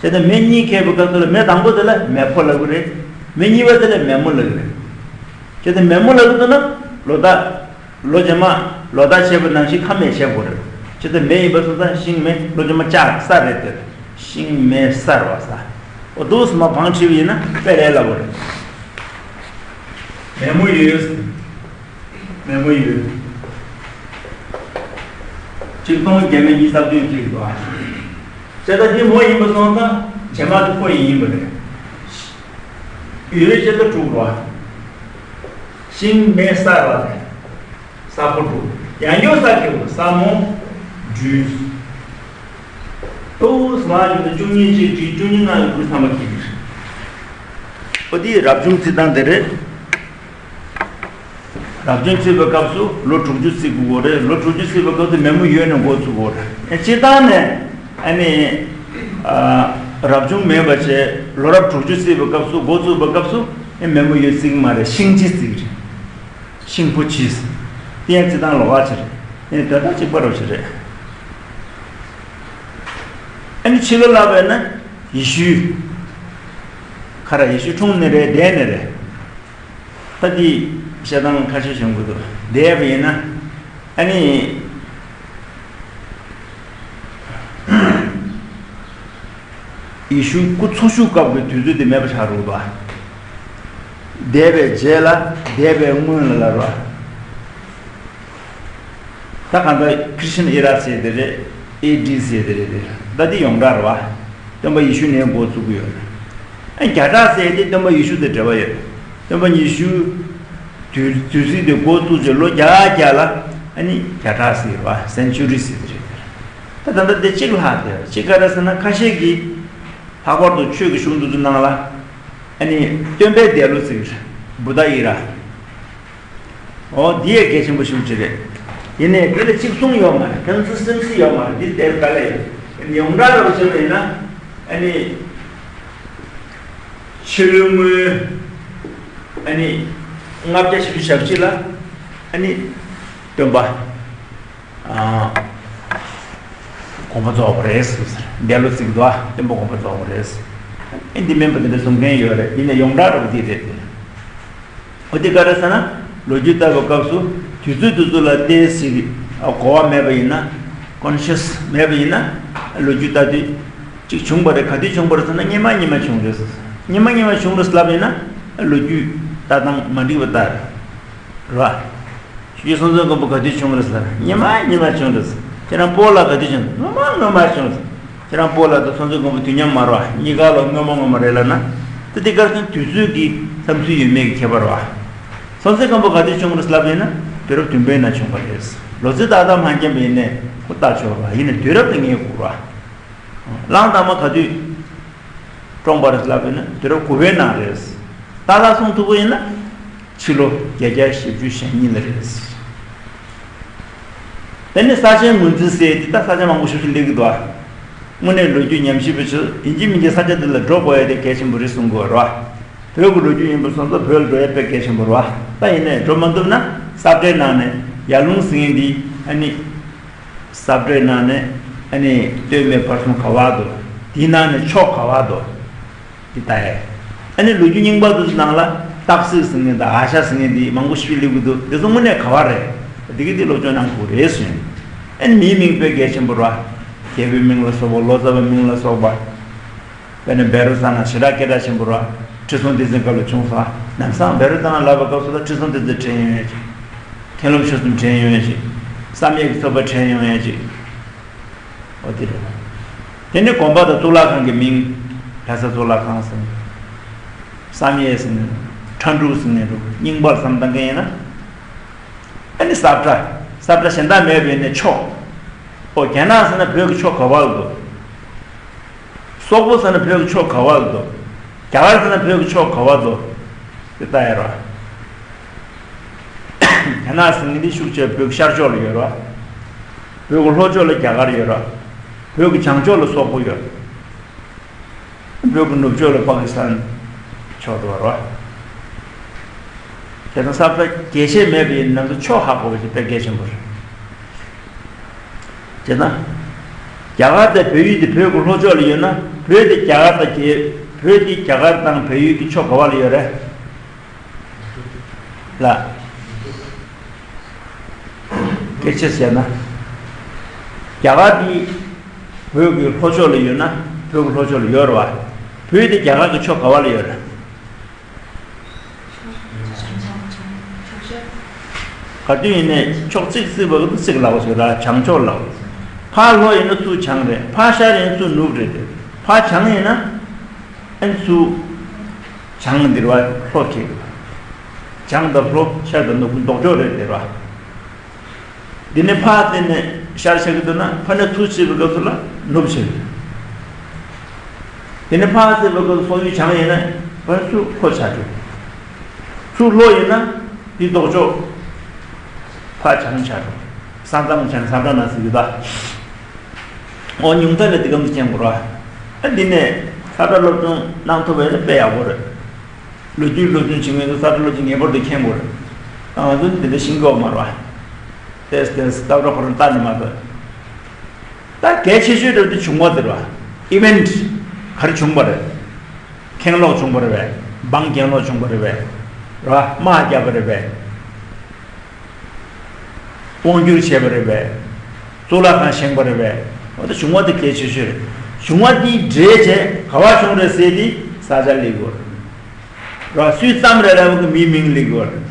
བྱས་ཙང་མེ་གཉིས་འཁྱེར་བའི་སྐབས་སུ་ལ་མེ་དང་པོ་དེ་ལ་མེ་ཕོ་ལབ་གི་རེད། མེ་གཉིས་པ་དེ་ལ་མེ་མོ་ལབ་གི་རེད། བྱས་ཙང་མེ་མོ་ལབ་གི་འདུག་ན་ལོ་ཟླ། ལོ་རྗེས་མ་ལོ་ཟླ་བྱས་པ་ནང་བཞིན་ཁམས་མེ་བྱས་དགོས་རེད། ཇི་ལྟར་མེ་ཡིན་པ་སོང་ཙང་ཤིང་མེ། ལོ་རྗེས་མ་ལྕགས་ས་རེད་དེ། ཤིང་མེ་ས་རེད་བ། ས། འོ་འདུག་སེ་མ་བང་བྲིས་པ་ཡིན་ན་དཔེ་ལས་སླ་པོ་རེད། མེ་མོ་ཡོས། མེ་མོ་ཡོས། ཆིག་སྟོང་བརྒྱ་མེད་ཉི་ཤུ་རྩ་བདུན་ཅིག་འདུག་ཨ། བྱས་ཙང་འདི་མོ་ཡིན་པ་སོང་ཙང་རྗེས་མ་དེ་ཕོ་ཡིན་ཡིན་པ་རེད། ཡོས་བྱས་ཙང་དྲུག་རེད་བ། ཤིང་མེ་ས་རེད་བ། ས་ཕོ་དྲུག་ཡང་སྐྱར་ས་འཁྱེར་བ། ས་མོ། སྦྲུལ། ཏོག་ཙམ་མར་བཞུགས་ན་བཅུ་གཉིས་གཅིག་བྲིས། བཅུ་གཉིས་ལྔ་ཡི་དྲུག་ཚང་མ་འཁྱེར་གྱི་རེད། འོ་དེ་རབ་བྱུང་བརྩི་སྟངས་དེ་རེད། རབ་བྱུང་བརྩི་བའི་སྐབས་སུ་ལོ་དྲུག་ཅུ་བརྩི་དགོས་རེད། ལོ་དྲུག་ཅུ་བརྩི་བའི་སྐབས་སུ་མེ་མོ་ཡོས་ནས་འགོ་བཙུགས་དགོས་རེད། ཨེ་སྤྱིར་བཏང་ནས་ཨ་ནི་ཨ་རབ་བྱུང་མེད་པ་བྱས། ལོ་རབས་དྲུག་ཅུ་བརྩི་བའི་སྐབས་སུ། འགོ་བཙུགས་པའི་སྐབས་སུ་ཨེ་མེ་མོ་ཡོས་བརྩི་གི་མ་རེད། ཤིང་བྱི་བརྩི་གི་རེད། ཤིང་ཕོ་བྱི། དེ་ཡང་བརྩི་སྟངས་ལོགས་ཀ་ཅིག་རེད། ཨེ་དོན་དག་གཅིག་པ་རོ་ཞིག་རེད། ཨ་ནི་ཕྱི་ལོ་ལབ་པས་ན་ཡེ་ཤུའི་ཁ་ར་ཡེ་ཤུ་འཁྲུངས་ནས་རེད། འདས་ནས་རེད། ད་འདི་བཤད་སྟངས་ཁ་ཤས་བྱུང་གི་འདུག་འདས་པ་ཡིན་ན་ཨ་ནི། ཡེ་ཤུ་སྐུ་འཚོ་བཞུགས་སྐབས་ཀྱི་དུས་ཚོད་དེ་མེད་པ་ཆགས་འགྲོ་གི་འདུག་འདས་པའི་རྗེས་ལ། འདས་པའི་སྔོན་ལ་ལབ་རོགས། ད་གང་ལྟར་ཁྲི་སྟན་ཨི་ར་ཟེར་དེ་རེད། ཨེ་ཌི་ཟེར་དེ་རེད། དེ་ད་འདི་ཡོངས་གྲགས་རེད་བ། སྟོན་པ་ཡེ་ཤུ་ནས་འགོ་བཙུགས་ཀྱི་ཡོད་རེད། ཨ་བརྒྱ་ཕྲག་ཟེར་དེ་སྟོན་པ་ཡེ་ཤུ་དང་འབྲེལ་བ་ཡོད། སྟོན་པ་ཡེ་ཤུ་དུས་དུས་ཚིགས་དེ་འགོ་བཙུགས་རྗེས་ལོ་བརྒྱ་བརྒྱ་ལ་ཨ་ནི་བརྒྱ་ཕྲག་ཟེར་བ། སེན་ཅུ་རི་ཟེར་དེ་རེད། ད་ད་ལྟ་དེ་གཅིག་ལྷག་དེ་གཅིག་ག་རེ་ཟེར་ན། ཁ་ཤས་ཀྱིས་ལྷག་པར་དུ་ཆོས་ཀྱི་གཞུང་དེ་ཚོ་ནང་ལ་ཨ་ནི་སྟོན་པའི་འདས་ལོ་ཟེར་གྱི་རེད། བུདྡྷ་ཨི་ར། འོ་འདི་ཡང་གལ་ཆེན་པོ་ཞེ་པོ་ཅིག་རེད། ཡིན་ནའི་འདི་ལ་གཅིག་མཚུངས་ཡོད་མ་རེད། ཁོང་ཚོ་སེམས་སྲིད་ཡོད་མ་རེད། འདི་དེབ་ག་ལ་ཡོད། ཡོངས་གྲགས་རབ་བྱས་པ་ཡིན་ན་ཨ་ནི་ཕྱི་ལོའི་སྔོན་ཨ་ནི་ལྔ་བརྒྱ་བཞི་བཅུ་ཞེ་གཅིག་ལ་ཨ་ནི་སྟོན་པ་ཨ་དགོངས་པ་རྫོགས་པ་རེད་ཟེར། འདས་ལོ་ཟེར་གྱི་འདུག་ཨ། སྟོན་པ་དགོངས་པ་རྫོགས་པ་རེད་ཟེར། ཨ་འདི་མིན་པ་དེ་འདྲ་གསུང་མཁན་ཡོད་རེད། ཡིན་ནའི་ཡོངས་གྲགས་རབ་འདི་རེད། འོ་དེ་ག་རེ་ཟེར་ན། ལོ་རྒྱུས་ལྟ་བའི་སྐབས་སུ་དུས་ཚོད་དེ་ཚོ་ལ་ཏོག་ཙམ་གོ་བ་མེད་པ་ཡིན་ན། ཀོན་ཤི་ཡས་མེད་པ་ཡིན་ན། ལོ་རྒྱུས་ལྟ་དུས་གཅིག་བྱུང་བ་རེད། ག་དུས་བྱུང་བ་རེད་ཟེར་ན། སྔོན་མ་སྔོན་མ་བྱུང་རེད་ཟེར། སྔོན་མ་སྔོན་མ་བྱུང་རེད་ལབ་ཡིན་ན་ལོ་རྒྱུས་ལྟ་སྟངས་མ་འགྲིག་པ་ལྟར་རེད་བ། ཆོས་རྗེ་སྲོང་བཙན་སྒམ་པོ་ག་དུས་བྱུང་རེད་ཟེར་ན། སྔོན་མ་སྔོན་མ་བྱུང་རེད་ཟེར། ཁྱེད་རང་སྤོ་ལགས་ག་དུས་བྱུང་། སྔོན་མ་སྔོན་མ་བྱུང་རེད་ཟེར། ཁྱེད་རང་སྤོ་ལགས་དང་སྲོང་བཙན་སྒམ་པོ་དུས་མཉམ་མ་རེད་བ། གཉིས་ཀ་ལོ་སྔོན་མ་སྔོན་མ་རེད་ལབ་ན། ད་དེ་གར་སོང་དུས་ཚོད་ཀྱི་བསམ་ཚུལ་ཡོད་མེད་ཀྱི་ཁྱད་པར་རེད་བ། སྲོང་བཙན་སྒམ་པོ་ག་དུས་བྱུང་རེད་ལབ་ཡིན་ན་དུས་རབས་བདུན་པའི་ནང་བྱུང་བ་རེད། ལོ་ཚོད་ཏག་ཏག་མ་མཁྱེན་པ་ཡིན་ནས་ཁོ་ལྟ་ཆོག་ར། ཡིན་ནས་དུས་རབས་དེ་ངས་སྒུག་ར། གླང་དར་མ་ག་དུས་བཀྲོངས་པ་རེད་ལབ་ཡིན་ན་དུས་རབས་དགུ་པའི་ནང་རེད། ཏག་ཏག་གསུང་ཐུབ་པ་ཡིན་ན་ཕྱི་ལོ་བརྒྱད་བརྒྱ་བཞི་བཅུ་ཞེ་གཉིས་ལ་རེད། དེ་ནི་ས་ཆའི་ངོས་འཛིན་ཟེར་དེ་ད་ས་ཆ་མང་པོ་ཞིག་ཏུ་སླེབས་ཀྱི་འདུག་ཨ། དངོས་གནས་ལོ་རྒྱུས་ཉམས་ཞིབ་པ་ཚོས་ཡིན་གཅིག་མིན་གཅིག་ས་ཆ་འདི་ལ་འགྲོ་དགོས་ཡ་དེ་གལ་ཆེན་པོ་རེད་གསུང་དགོས་རེད་བ། བོད་ཀྱི་ལོ་རྒྱུས་ཡིན་པ་སོང་ཙང་བོད་ལ་འགྲོ་ཡ་དཔེ་གལ་ཆེན་པོ་རེད་བ། ད་ཡིན་ནའི་འགྲོ་མ་ཐུབ་ན་ས་བཀྲའི་ནང་ནས་ཡར་ཀླུང་ཟེར་མཁན་འདི་ཨ་ནི། ས་བཀྲའི་ནང་ནས་ཨ་ནི་སྟོད་སྨད་བར་གསུམ་ག་བ་འདུག་དེའི་ནང་ནས་ཕྱོགས་ག་བ་འདུག་དེ་ལྟ་ཡས། ཨ་ནི་ལོ་རྒྱུས་རྙིང་པ་དེ་ཚོ་ནང་ལ་སྟག་གཟིག་ཟེར་མཁན་དང་ཨ་ཤ་ཟེར་མཁན་དེ་མང་པོ་ཞིག་སླེབས་ཀྱི་འདུག་དེ་ཚོ་དངོས་གནས་ག་བ་རེད། དེ་གི་དེ་སློབ་སྦྱོང་གནང་དགོས་རེད་ཟེར། ཨ་ནི་མིའི་མིང་དཔེ་གལ་ཆེན་པོ་རེད་བ། རྒྱལ་པོའི་མིང་ལ་སོགས་པ་ལོ་ཙཱ་བའི་མིང་ལ་སོགས་པ། དཔེར་ན་བཻ་རོ་ཙ་ན་ཞེ་དྲག་སྐད་གྲགས་ཆེན་པོ་རེད་བ། ཁྲི་སྲོང་ལྡེ་བཙན་སྐབས་ལ་བྱུང་སོང་ཨ། ལམ་སང་བཻ་རོ་ཙ་ན་ལབ་པའི་སྐབས་སུ་ལ་ཁྲི་སྲོང་ལྡེ་བཙན་དྲན་ཡོང་ཡ་ཅིག་མཁན་སློབ་ཆོས་གསུམ་དྲན་ཡོང་ཡ་ཅིག་བསམ་ཡས་ཀྱི་ཚོགས་པ་དྲན་ཡོང་ཡ་ཅིག་འོ་དེ་རེད། དེ་ནི་དགོན་པ་དང་གཙུག་ལག་ཁང་གི་མིང་། ལྷ་ས་གཙུག་ལག་ཁང་ཟེར། བསམ་ཡས་ཟེར་ནས་ཁྲ་འབྲུག་ཟེར་ནས་འགྲོ་རྙིང་པར་བསམ་བཏང་མཁན་ཡིན་ན། ཨ་ནི་ས་བཀྲ། ས་བཀྲ་གཞན་དག་མེད་པས་ནི་ཕྱོགས། ཨོ་རྒྱ་ནག་ཟེར་ན་བོད་ཀྱི་ཕྱོགས་ག་བ་ལ་འདུག་སོག་པོ་ཟེར་ན་བོད་ཀྱི་ཕྱོགས་ག་བ་ལ་འདུག་རྒྱ་གར་ཟེར་ན་བོད་ཀྱི་ཕྱོགས་ག་བ་འདུག་དེ་ལྟ་ཡ་ར། རྒྱ་ནག་ཟེར་མཁན་འདི་ཤུགས་ཆེ་བོད་ཀྱི་ཤར་ཕྱོགས་ལ་ཡོད་ར། བོད་ཀྱི་ལྷོ་ཕྱོགས་ལ་རྒྱ་གར་ཡོད་ར། བོད་ཀྱི་བྱང་ཕྱོགས་ལ་སོག་པོ་ཡོད། བོད་ཀྱི་ནུབ་ཕྱོགས་ལ་པ་ཀི་སི་ཐན་ཕྱོགས་འགྲོ་བ་ར། དེ་དང་ས་བཀྲ་རྒྱས་བཤད་མེད་པ་ཡིན་ན་ང་ཚོ་ཕྱོགས་ཧ་གོ་བ་ཞིག་དཔེ་གལ་ཆེན་པོ་རེད། བྱས་ན། རྒྱ་གར་དང་བལ་ཡུལ་དེ་བོད་ཀྱི་ལྷོ་ཕྱོགས་ལ་ཡོད་ན་བོད་དེ་རྒྱ་གར་དང་རྒྱལ་བོད་དེ་རྒྱ་གར་དང་བལ་ཡུལ་གྱི་ཕྱོགས་ག་བ་ལ་ཡོད་རེད། ལ། སྐད་ཆ་བཤད་ན། རྒྱ་གར་དེ་བོད་ཀྱི་ལྷོ་ཕྱོགས་ལ་ཡོད་ན་བོད་ཀྱི་ལྷོ་ཕྱོགས་ལ་ཡོད་རེད་བ། བོད་དེ་རྒྱ་གར་གྱི་ཕྱོགས་ག་བ་ལ་ཡོད་རེད། ག་དུས་ཡིན་ནའི་ཕྱོགས་གཅིག་བརྩིས་པ་གི་གཅིག་ལབ་པ་ཞིག་ར་བྱང་ཕྱོགས་ལབ། ཕར་ལྷོ་ཡིན་ན་ཚུར་བྱང་རེད། ཕར་ཤར་ཡིན་ན་ཚུར་ནུབ་རེད་དེ། ཕར་བྱང་ཡིན་ན་ཨན་ཚུར་བྱང་འདིར་བ་ལྷོ་ཁེགས། བྱང་དང་ལྷོ་ཤར་དང་ནུབ་ཀྱི་ལྡོག་ཕྱོགས་རེད་དེ་ར། འདི་ནས་ཕར་བལྟས་ནས་ཤར་ཆགས་ཀྱི་འདུག་ན་ཕར་ནས་ཚུར་ཆགས་པའི་སྐབས་སུ་ལ་ནུབ་ཆགས་ཀྱི་འདུག་འདི་ནས་ཕར་བལྟས་པའི་སྐབས་སུ་སོག་ཡུལ་བྱང་ཡིན་ན་ཕར་ཚུར་ལྷོ་ཆགས་འགྲོ། ཚུར་ལྷོ་ཡིན་ན་འདི་ལྡོག་ཕྱོགས་ཕར་བྱང་ཆགས་འགྲོ། ས་མཚམས་བྱང་ས་མཚམས་ན་ཟེར་གྱི་འདུག་འོ་ཉུང་མཐའ་ལ་འདི་གམ་དུ་མཁྱེན་དགོས་ར། ཨ་འདི་ནས་ས་བཀྲ་སློབ་སྦྱོང་གནང་ཐུབ་པ་ཡིན་ན་དཔེ་ཡག་པོ་རེད། ལོ་རྒྱུས་སློབ་སྦྱོང་བྱེད་མཁན་ཚོ་ས་བཀྲ་སློབ་སྦྱོང་ངེས་པར་དུ་མཁྱེན་དགོས་རེད། ང་ཚོ་འདི་འདྲ་ཤེས་ཀྱི་ཡོད་མ་རེད་བ། ཏེས་ཏེས་ས་བཀྲ་ཁོ་རང་ལྟ་ནི་མ་གཏོགས། ད་གལ་ཆེ་ཤོས་རེད་འདི་བྱུང་བ་དེ་རེད་བ། ཨི་ཝེན་ཊི་ག་རེ་བྱུང་བ་རེད། མཁན་སློབ་བྱུང་བ་རེད་བས། འབངས་རྒན་སློབ་བྱུང་བ་རེད་བས། རེད་བ། དམག་བརྒྱབ་པ་རེད་བས། དབང་བསྒྱུར་བྱས་པ་རེད་པས། གཙུག་ལག་ཁང་བཞེངས་པ་རེད་པས། འོ་ད་བྱུང་བ་དེ་གལ་ཆེ་ཤོས་རེད། བྱུང་བ་དེའི་འགྲེལ་བྱས་ག་བ་བྱུང་རེད་ཟེར་དེ་ས་ཆ་སླེབས་དགོས་རེད། ར་སུས་བརྩམས་རེད་ལབ་གི་མིའི་མིང་སླེབས་དགོས་རེད།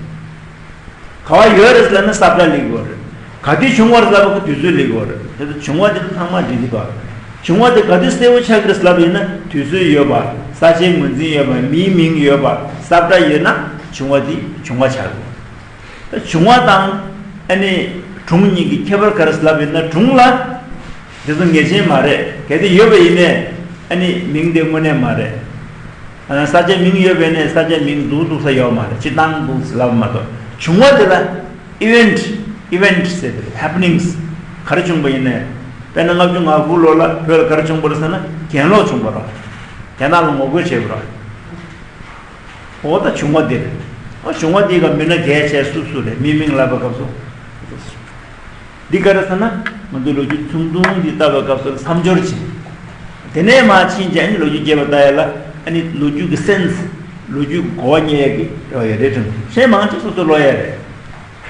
ག་བ་ཡོད་རེད་ཟེར་ན་ས་བཀྲ་སླེབས་དགོས་རེད། ག་དུས་བྱུང་བ་རེད་ལབ་གི་དུས་ཚོད་སླེབས་དགོས་རེད། དེ་ཚོ་བྱུང་བ་དེ་ཚོ་ཚང་མ་འགྲིག་གི་འདུག་བྱུང་བ་དེ་ག་དུས་གསལ་བོ་ཆགས་ཀྱི་རེད་ལབ་ཡིན་ན་དུས་ཚོད་ཡོད་པ། ས་ཆའི་ངོས་འཛིན་ཡོད་པ། མིའི་མིང་ཡོད་པ། ས་བཀྲ་ཡོད་ན་བྱུང་བ་དེ་བྱུང་བ་ཆགས་དགོས། བྱུང་བ་དང་ཨ་ནི་སྒྲུང་གཉིས་ཀྱི་ཁྱད་པར་ག་རེ་ལབ་ཡིན་ན། སྒྲུང་ལ་འདི་ཚོ་ངེས་ཅན་མ་རེད། གལ་ཏེ་ཡོད་པ་ཡིན་ནའི་ཨ་ནི་མིང་དེ་དངོས་གནས་མ་རེད། ཨ་ས་ཆའི་མིང་ཡོད་པ་ཡིན་ནའི་ས་ཆའི་མིང་འདུག་འདུག་ས་ཡོད་མ་རེད། སྤྱིར་བཏང་འདུག་ཟེར་ལབ་མ་གཏོགས། བྱུང་བ་དེ་ལ་ཨི་ཝེན་ཊི་ཨི་ཝེན་ཊི་ཟེར་དེ་རེད། ཧེ་པི་ནིང་སི་ག་རེ་བྱུང་བ་ཡིན་ནའི། དཔེར་ན་ལྔ་བཅུ་ང་དགུ་ལོ་ལ་བོད་ལ་ག་རེ་བྱུང་བ་རེད་ཟེར་ན་གྱེན་ལོག་བྱུང་བ་རེད། རྒྱ་ནག་ལ་ངོ་རྒོལ་བྱས་པ་རེད། འོ་ད་བྱུང་བ་འདི་རེད། འོ་བྱུང་བ་འདི་ག་མི་སྣ་གལ་ཆེ་སུ་སུ་རེད། མི་མིང་ལབ་པའི་སྐབས་སུ། འདི་ག་རེ་ཟེར་ན་ང་ཚོའི་ལོ་རྒྱུས་ཚུང་ཐུང་འདི་ལྟ་བའི་སྐབས་སུ་མཚམས་སྦྱོར་བྱེད། དེ་ནས་མར་ཕྱིན་བྱས་ཨ་ནི་ལོ་རྒྱུས་རྒྱས་པ་ལྟ་ཡ་ལ་ཨ་ནི་ལོ་རྒྱུས་ཀྱི་སེན་སི། ལོ་རྒྱུས་ཀྱི་གོ་བ་རྙེད་ཡ་གི་རེ་བ་ཡོད་རེད་དྲན། གཞན་མང་ཆེ་སོ་སོ་ཀློག་ཡ་རེད།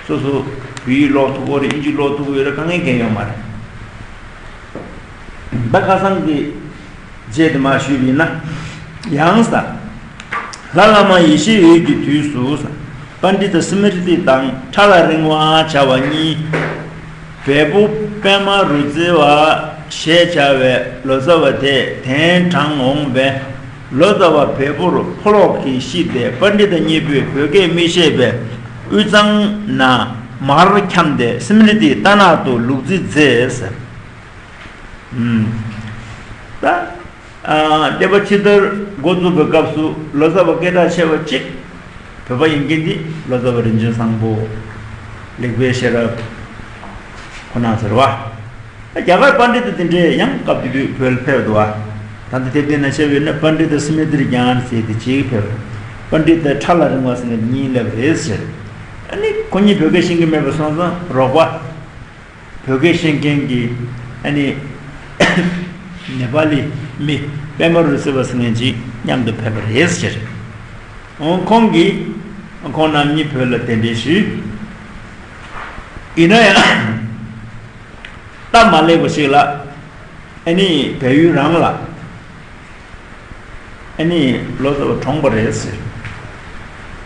སོ་སོ་བོད་ཡིག་ཀློག་ཐུབ་ཀྱི་རེད། དབྱིན་ཇི་ཀློག་ཐུབ་ཀྱི་ཡོད་རེད། དཀའ་ངལ་གང་ཡོད་མ་རེད། ད་ཁ་སང་གི་རྗེས་དེ་མར་ཞུས་པ་ཡིན་ན། ཡང་ས། ལྷ་བླ་མ་ཡེ་ཤེས་འོད་ཀྱི་དུས་སུ། པཎྜི་ཏ་སི་མྲི་ཏི་དང་ཕྲ་ལ་རིང་བ་བྱ་བ་གཉིས། བལ་པོ་པདྨ་རུ་རྩེ་བ་ཞེས་བྱ་བའི་ལོ་ཙཱ་བ་དེས་གདན་དྲངས་འོངས་པས། ལོ་ཙཱ་བ་བལ་པོར་ཕོ་ལོག་གིས་ཤི་སྟེ་པཎྜི་ཏ་གཉིས་པོས་བོད་སྐད་མི་ཤེས་པས་དབུས་གཙང་ན་ མར་འཁྱམས་ཏེ་སིམ་རི་ཏིའི་རྟ་ནག་ཏུ་ལུག་རྫི་མཛེས། ད་ཨ་བསྟན་པ་ཕྱི་དར་འགོ་བཙུགས་པའི་སྐབས་སུ་ལོ་ཙཱ་བ་སྐད་གྲགས་ཆེ་བ་གཅིག་བོད་པ་ཡིན་མཁན་འདི་ལོ་ཙཱ་བ་རིན་ཆེན་བཟང་པོ། ལེགས་པའི་ཤེས་རབ་ཁོ་ན་ཟེར་བ། རྒྱ་གར་པཎྜི་ཏ་དེ་འདྲས་ཡང་སྐབས་དེ་དུས་བོད་ལ་ཕེབས་འདུག་བ། ད་ལྟ་དེབ་ཐེར་ནང་བཤད་པ་ཡིན་ན་པཎྜི་ཏ་སུ་མི་ཏྲ་ཛྙཱ་ན་ཟེར་དེ་གཅིག་ཕེབས། པཎྜི་ཏ་ཁྲ་ལ་རིང་བ་ཟེར་མཁན་གཉིས་སླེབས་རེད་ཟེར། ཨ་ནི་ཁོ་གཉིས་བོད་སྐད་ཤེས་ཀྱི་མེད་པ་སོང་ཙང་རོགས་པ། བོད་སྐད་ཤེས་མཁན་གྱི་ཨ་ནི་ནེ་པ་ལི་མི་པད་མ་རུ་སི་བ་ཟེར་མཁན་ཅིག་མཉམ་དུ་ཕེབས་པ་རེད་ཟེར། འོང་ཁོང་གིས་ཁོང་རྣམ་གཉིས་བོད་ལ་གདན་འདྲེན་ཞུས། ཡིན་ན་ཡང་། སྟབས་མ་ལེགས་པ་ཞིག་ལ། ཨ་ནི་བལ་ཡུལ་རང་ལ། ཨ་ནི་ལོ་ཙཱ་བ་གྲོངས་པ་རེད་ཟེར།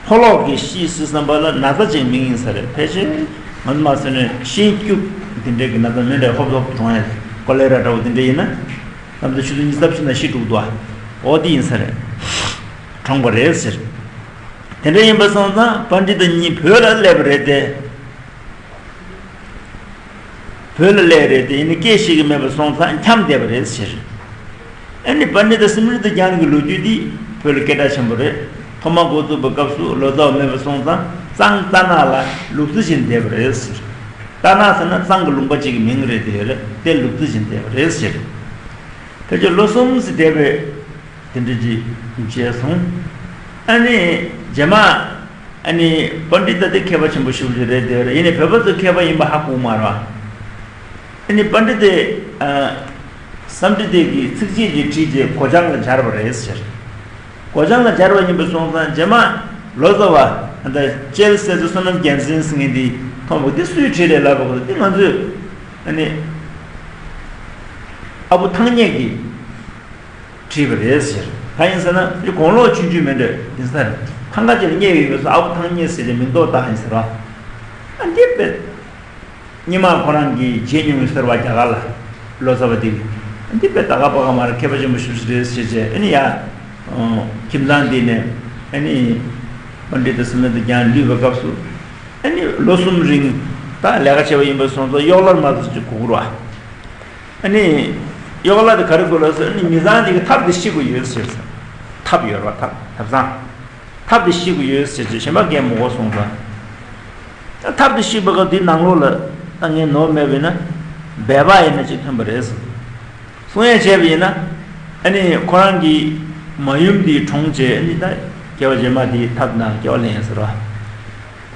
ཕོ་ལོག་གིས་ཤི་ཟེར་བསམ་པ་ལ་ན་ཚ་ཅིག་མིང་ཡིན་ས་རེད། ཕལ་ཆེར་ང་ཚོ་མ་ཟེར་ནས་ཤིང་སྐྱུག་འདི་འདྲའི་གི་ན་ཚ་མི་འདྲ་ཧོབ་ཧོབ་གྲོངས་ཡ། ཀོ་ལེ་ར་འདྲ་བོ་འདི་འདྲ་ཡིན་ན། ནམ་ཟླ་ཆུ་ཚོད་ཉི་ཤུ་རྩ་བཞི་ན་ཤི་འགྲོ་གི་འདུག་ཨ། འོ་འདི་ཡིན་ས་རེད། གྲོངས་པ་རེད་ཟེར། དེ་འདྲ་ཡིན་པ་སོང་ཙང་པཎྜི་ཏ་གཉིས་བོད་ལ་སླེབས་པ་རེད་དེ། བོད་ལ་སླེབས་རེད་དེ་ཡིན་ན་སྐད་ཤེས་ཀྱི་མེད་པ་སོང་ཙང་འཁྱམས་བསྡད་པ་རེད་ཟེར། ཨ་ནི་པཎྜི་ཏ་སུ་མི་ཏྲ་ཛྙཱ་ན་གི་ལོ་རྒྱུས་འདི་བོད་ལ་སྐད་གྲགས་ཆེན་པོ་རེད། ཐོག་མ་འགོ་བཙུགས་པའི་སྐབས་སུ་ལོ་ཙཱ་བ་མེད་པ་སོང་ཙང་གཙང་རྟ་ནག་ལ་ལུག་རྫི་བྱས་བསྡད་པ་རེད་ཟེར། རྟ་ནག་ཟེར་ན་གཙང་གི་ལུང་པ་ཅིག་གི་མིང་རེད་དེ་རེད་དེ་ལུག་རྫི་བྱས་བསྡད་པ་རེད་ཟེར། ཕལ་ཆེར་ལོ་གསུམ་ཙམ་བསྡད་པའི། དེ་འདྲ་ཅིག་བྱས་སོང་། ཨ་ནི་རྗེས་མ་ཨ་ནི་པཎྜི་ཏ་དེ་མཁས་པ་ཆེན་པོ་ཞེ་པོ་ཅིག་རེད་དེ་རེད། ཡིན་ནའི་བོད་པ་ཚོ་མཁས་པ་ཡིན་པ་ཧ་གོ་མ་རེད་བ། ཨ་ནི་པཎྜི་ཏ་སཾ་སྐྲྀ་ཏ་གིས་ཚིགས་བཅད་ཅིག་བྲིས་རྗེས་སྒོ་བྱང་ལ་སྦྱར་བ་རེད་ཟེར། སྒོ་བྱང་ལ་སྦྱར་བ་ཡིན་པ་སོང་ཙང་རྗེས་མ་ལོ་ཙཱ་བ་ཨ་ད་ལྕེ་ལ་གསེར་རྩེ་བསོད་ནམས་རྒྱལ་མཚན་ཟེར་མཁན་དེ་མཐོང་བ་དེ་སུས་བྲིས་རེད་ལབ་པ་གོ་དེ་ང་ཚོས་ཨ་ནི་ཨ་བུ་ཐང་རྙེད་ཀྱིས། བྲིས་པ་རེད་ཟེར། གང་ཡིན་ཟེར་ན་དེ་དགུང་ལོ་ཆུང་ཆུང་མེད་འདྲ་ཡིན་ས་རེད། ཐང་ག་ཅིག་ལ་རྙེད་ཡོད་པས་སོ་ཨ་བུ་ཐང་རྙེད་ཟེར་ཏེ་མིང་འདོགས་བཏགས་ཡིན་ཟེར་བ། ཨ་འདི་དཔེ། སྔོན་མ་ཁོ་རང་གིས་མཇལ་མྱོང་ཡོད་ཟེར་བ་རྒྱ་གར་ལ། ལོ་ཙཱ་བ་དེ། ཨ་འདི་དཔེ་ད་ག་པ་ག་མ་རེད་མཁས་པ་ཆེན་པོ་ཞེ་པོ་ཅིག་རེད་ཟེར་བྱས་ཨ་ནི་ཡ། ཁྱིམ་ཚང་འདི་ནས་ཨ་ནི། པཎྜི་ཏ་སུ་མི་ཏྲ་ཛྙཱ་ན་ལུས་པའི་སྐབས་སུ། ཨ་ནི་ལོ་གསུམ་རིང་ད་ལས་ཀ་བྱས་པ་ཡིན་པ་སོང་ཙང་གཡོག་ལར་མ་ཚོ་ཅིག་གོ་གི་རེད་བ། ཨ་ནི། གཡོག་ལ་དེ་ག་རེ་དགོས་ལབ་ཟེར་ཨ་ནི་མི་ཚང་དེ་གི་ཐབ་དེ་ཤི་དགོས་ཡོད་ཟེར་ཟེར། ཐབ་ཡོད་རེད་བ་ཐབ་ཐབ་ཚང་། ཐབ་དེ་ཤི་དགོས་ཡོད་ཟེར་ཟེར་གཞན་པ་གས་མི་དགོས་གསུངས་ཙང་། ད་ཐབ་དེ་ཤི་བའི་སྐབས་དེའི་ནང་ལོགས་ལ་ད་ངས་ནོར་མེད་པ་ཡིན་ན། སྦལ་པ་ཡིན་ན་ཅིག་ཐོན་པ་རེད་ཟེར། གསུང་ཡས་བྱས་པ་ཡིན་ན། ཨ་ནི་ཁོ་རང་གི་མ་ཡུམ་དེ་གྲོངས་རྗེས་ཨ་ནི་ད་སྐྱེ་བ་རྗེས་མ་དེའི་ཐབ་ནང་སྐྱེ་བ་ལེན་ཡས་ཟེར་བ།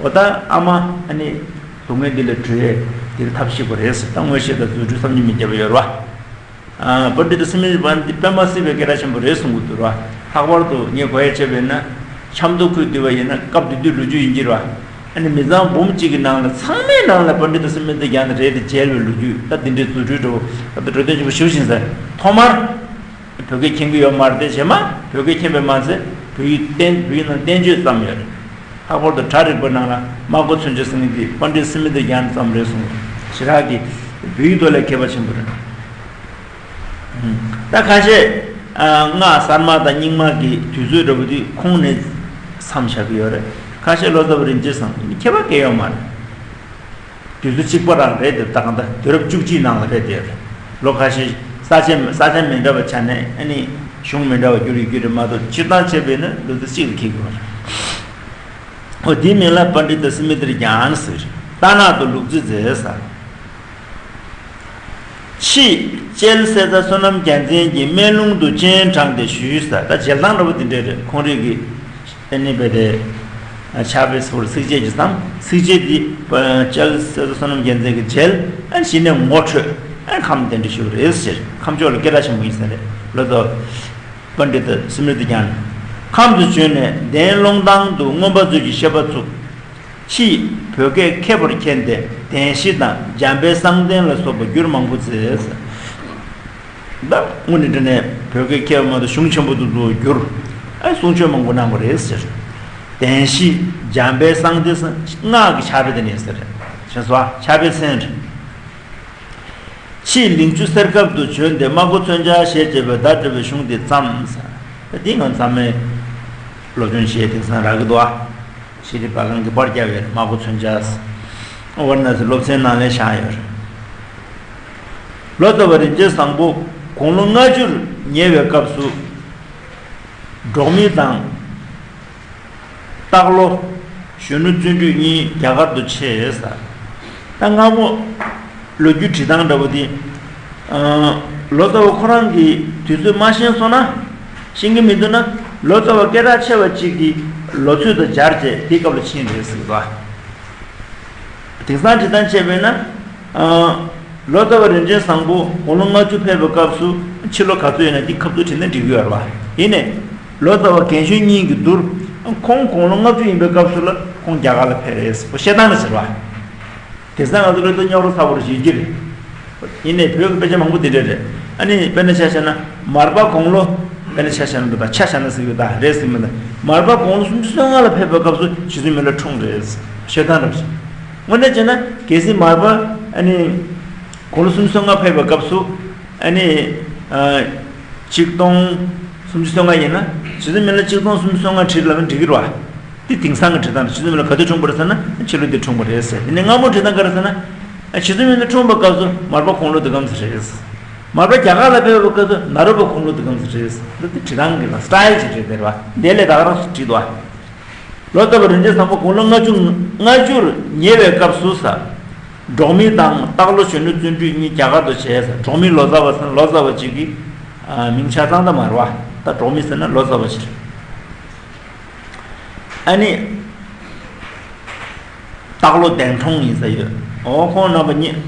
འོ་ད་ཨ་མ་ཨ་ནི་སྡུག་བསྔལ་འདི་ལས་གྲོལ་ཡས་འདིར་ཐབས་ཤེས་དགོས་རེད་ཟེར། ད་མངོན་ཤེས་དང་རྫུ་འཕྲུལ་བསམ་གྱིས་མི་ཁྱབ་པ་ཡོད་རེད་བ། ཨ་པཎྜི་ཏ་སུ་མི་ཏྲ་ཛྙཱ་ན་འདི་དཔེ་མ་སྲིད་པའི་སྐད་གྲགས་ཆེན་པོ་རེད་གསུང་གི་འདུག་ར། ལྷག་པར་དུ་ངས་གོ་ཡས་བྱས་པ་ཡིན་ན། ཆབ་མདོ་ཁུལ་བསྡུས་པ་ཡིན་ན་སྐབས་དེ་དུས་ལོ་རྒྱུས་ཡིན་གྱི་རེད་བ། ཨ་ནི་མི་ཚང་འབུམ་གཅིག་གི་ནང་ལ་ཚང་མའི་ནང་ལ་པཎྜི་ཏ་སུ་མི་ཏྲ་ཛྙཱ་ན་རེད་དེ་མཇལ་བའི་ལོ་རྒྱུས་ད་འདི་འདྲའི་རྫུ་འཕྲུལ་འདྲ་བོ་ད་འགྲོ་དོན་ཆེན་པོ་ཞེ་པོ་ཅིག་ཡིན་ས་རེད། ཐོག་མར། བོད་སྐད་མཁྱེན་གྱི་ཡོད་མ་རེད་དེ་རྗེས་མ་བོད་སྐད་མཁྱེན་པས་མ་ཚད་བོད་ཡིག་བསྟན་བོད་ཡིག་ནང་བསྟན་བཅོས་བརྩམས་ཡོད་རེད། ལྷག་པར་དུ་གྲ་རིག་པའི་ནང་ལ་སྨྲ་སྒོ་མཚོན་ཆ་ཟེར་མཁན་དེ་པཎྜི་ཏ་སུ་མི་ཏྲ་ཛྙཱ་ན་བརྩམས་རེད་གསུངས། ཞེ་དྲག་གི་བོད་ཡིག་ཐོག་ལ་མཁས་པ་ཆེན་པོ་རེད། ད་ཁ་ཤས་ཨ་སྔགས་གསར་མ་དང་རྙིང་མ་གི་དུས་ཚོད་འདྲ་པོ་དེ་ཁོང་ནས་མཚམས་བཞག་གི་ཡོད་རེད། ཁ་ཤས་ལོ་ཙཱ་བ་རིན་ཆེན་བཟང་པོ་མཁས་པ་སྐད་ཡོད་མ་རེད། དུས་ཚོད་གཅིག་པ་རང་རེད་དེ་ད་གང་ལྟར་དུས་རབས་བཅུ་གཅིག་ནང་ལ་རེད་དེ། ལོ་ཁ་ཤས་ས་ཆ་ས་ཆ་མི་འདྲ་བ་ཆགས་ནས་ཨ་ནི་གཞུང་མི་འདྲ་བ་བསྒྱུར་ཡོད་རྒྱུ་རེད་མ་གཏོགས་སྤྱིར་བཏང་བྱས་པས་ན་ལོ་ཚིགས་གཅིག་ལ་འཁེལ་གྱི་མ་རེད། འོ་དེའི་མིང་ལ་པཎྜི་ཏ་སུ་མི་ཏྲ་ཛྙཱ་ན་ཟེར། རྟ་ནག་ཏུ་ལུག་རྫི་མཛེས་ཟེར། ཕྱིས་ལྕེ་ལ་གསེར་རྩེ་བསོད་ནམས་རྒྱལ་མཚན་གྱིས་སྨན་ལུང་དུ་སྤྱན་དྲངས་ཏེ་ཞུས་ཟེར། ད་མཇལ་སྟངས་འདྲ་པོ་དེ་འདྲས་རེད། ཁོང་རིགས་ཀྱིས་ཨ་ནི་བས་དེ་ཕྱག་དཔེ་ཚུར་ཚིགས་བཅད་ཅིག་བརྩམས། ཚིགས་བཅད་འདི་ལྕེ་ལ་གསེར་རྩེ་བསོད་ནམས་རྒྱལ་མཚན་གྱིས་མཇལ། ཨ་གཞི་ནས་ངོ་འཕྲོད། ཨ་ཁམས་གདན་འདྲེན་ཞུས་པ་རེད་ཟེར། ཁམས་ཕྱོགས་ལ་སྐད་གྲགས་ཆེན་པོ་ཡིན་ས་རེད། ལོ་ཏོ་པཎྜི་ཏ་སུ་མི་ཏྲ་ཛྙཱ་ན། ཁམས་སུ་བྱོན་ནས་གདན་སློང་སྟངས་དུ་མངོན་པ་མཛོད་ཀྱི་བཤད་པ་བཙུགས། ཕྱིས་བོད་སྐད་མཁས་པར་མཁྱེན་ཏེ་གདན་བཞི་དང་འཇམ་དཔལ་གསང་བསྟན་ལ་སོགས་པ་བསྒྱུར་མང་པོ་མཛད། ད་དངོས་གནས་དྲང་གནས་བོད་སྐད་མཁས་པ་མ་གཏོགས་གཞུང་ཆེན་པོ་དེ་ཚོ་བསྒྱུར། ཨ་གསུང་ཆོས་མང་པོ་གནང་བ་རེད་ཟེར། གདན་བཞི་འཇམ་དཔལ་གསང་བསྟན་སྔགས་ཀྱི་ཕྱག་དཔེ་དེ་ནས་ཟེར། ཞེས་སོགས་ཕྱག་དཔེ་ཚན་རེད། ཕྱིས་ལིང་ཆུ་གསེར་ཁབ་ཏུ་བྱོན་ཏེ་སྨྲ་སྒོ་མཚོན་ཆ་ཞེས་བྱ་བའི་བརྡ་སྤྲོད་པའི་གཞུང་དེ་བརྩམས། ད་འདི་ང་ཚང་མས་སློབ་སྦྱོང་བྱས་དེང་སང་རག་གི་འདུག་ཨ། ཤེས་རིག་པ་གང་གི་པར་རྒྱབ་པའི་སྨྲ་སྒོ་མཚོན་ཆ། ཝཱ་ར་ཎ་སི་སློབ་ཚན་ནང་ལ་བཞག་ཡོད་རེད། ལོ་ཙཱ་བ་རིན་ཆེན་བཟང་པོ་དགུང་ལོ་ལྔ་བཅུར་ཉེ་བའི་སྐབས་སུ། འབྲོག་མི་དང་། སྟག་ལོ། གཞོན་ནུ་བརྩོན་འགྲུས་གཉིས་རྒྱ་གར་དུ་ཆས་ཟེར། ད་སྔ་མོ་ལོ་རྒྱུས་འབྲི་སྟངས་འདྲ་བོ་དེ། ཨ། ལོ་ཙཱ་བ་ཁོ་རང་གིས་དུས་ཚོད་མ་ཤེས་སོང་ན། ཤེས་ཀྱི་མི་འདུག་ན། ལོ་ཙཱ་བ་སྐད་གྲགས་ཆེ་བ་གཅིག་གི་ལོ་ཚོད་དང་སྦྱར་བྱས་དེའི་སྐབས་ལ་ཕྱིན་རེད་ཟེར་གི་འདུག་ཨ། དེང་སང་འབྲི་སྟངས་བྱས་པས་ན། ཨ། ལོ་ཙཱ་བ་རིན་ཆེན་བཟང་པོ་དགུང་ལོ་ལྔ་བཅུ་ཕེབས་པའི་སྐབས་སུ་ཕྱི་ལོ་ག་ཚོད་ཡིན་ན་འདི་ཁ་ཐུག་བྲིས་ན་འགྲིག་གི་ཡོད་རེད་བ། ཡིན་ནའི། ལོ་ཙཱ་བ་རྒན་གཞོན་གཉིས་ཀྱི་བསྡུར། ཁོང་དགུང་ལོ་ལྔ་བཅུ་ཡིན་པའི་སྐབས་སུ་ལ་ཁོང་རྒྱ་གར་ལ་ཕེབས་རེད་ཟེར་བཤད་སྟངས་ལ་ཟེར་བ། དེང་སང་ང་ཚོ་སློབ་གྲྭ་རྙོག་དྲ་ཚ་པོ་རེ་ཞིག་ཡོད་ཀྱི་རེད། ཡིན་ནའི་བོད་ཀྱི་དཔེ་ཆ་མང་པོ་དེ་འདྲ་རེད། ཨ་ནི་དཔེར་ན་ཆ་བཞག་ན་མར་པ་དགུང་ལོ། དཔེར་ན་ཆ་བཞག་ན་འདུག་ད་ཆ་བཞག་ན་ཟེར་གི་ད་རེད་ཟེར་མི་འདུག་མར་པ་དགུང་ལོ་སུམ་ཅུ་སོ་ལྔ་ལ་ཕེབས་པའི་སྐབས་སུ་རྗེ་བཙུན་མི་ལ་འཁྲུངས་རེད་ཟེར་བཤད་སྟངས་འདྲ་བ་ཞིག་དངོས་གནས་བྱས་ན་གལ་སྲིད་མར་པ་ཨ་ནི་དགུང་ལོ་སུམ་ཅུ་སོ་ལྔ་ཕེབས་པའི་སྐབས་སུ་ཨ་ནི་ཨ་ཆིག་སྟོང་སུམ་ཅུ་སོ་ལྔ་ཡིན་ན་རྗེ་བཙུན་མི་ལ་ཆིག་སྟོང་སུམ་ཅུ་སོ་ལྔ་བྲིས་ལབ་ན་འགྲིག་གི་རེད་བ། འདི་དེང་སང་གི་འབྲི་སྟངས་རེད། རྗེ་བཙུན་མི་ལ་ག་དུས་འཁྲུངས་པ་རེད་ཟེར་ན་ཕྱི་ལོ་འདི་འཁྲུངས་པ་རེད་ཟེར། དེ་ནས་སྔ་མོ་འབྲི་སྟངས་ག་རེ་ཟེར་ན། རྗེ་བཙུན་མི་ལ་འཁྲུངས་པའི་སྐབས་སུ་མར་པ་དགུང་ལོ་འདི་གམ་ཟེར་རེད། མར་པ་རྒྱ་གར་ལ་ཕེབས་པའི་སྐབས་སུ་ནཱ་རོ་པ་དགུང་ལོ་འདི་གམ་ཟེར་རེད། འདི་འདི་འབྲི་སྟངས་ཀྱི་ལ་སི་ཊའིལ་ཅིག་རེད་དེ་རེད་བ། འདི་ལས་ད་ག་རང་སུ་བྲིས་འདུག་བ། ལོ་ཙཱ་བ་རིན་ཆེན་བཟང་པོ་དགུང་ལོ་ལྔ་བཅུ་ལྔ་བཅུར་ཉེ་བའི་སྐབས་སུ་ཟེར། འབྲོག་མི་དང་སྟག་ལོ་གཞོན་ནུ་བརྩོན་འགྲུས་གཉིས་རྒྱ་གར་དུ་བྱས་ཟེར། འབྲོག་མི་ལོ་ཙཱ་བ་ཟེར་ན་ལོ་ཙཱ་བ་ཅིག་གི་ཨ་མིང་ཆ་ཚང་ད་མ་རེད་བ། ད་འབྲོག་མི་ཟེར་ན་ལོ་ཙཱ་བ་ཅིག་རེད། ཨ་ནི། སྟག་ལོ་གདན་དྲོངས་ཡིན་ས་ཡོད། འོ་ཁོང་རྣམ་པ་གཉིས།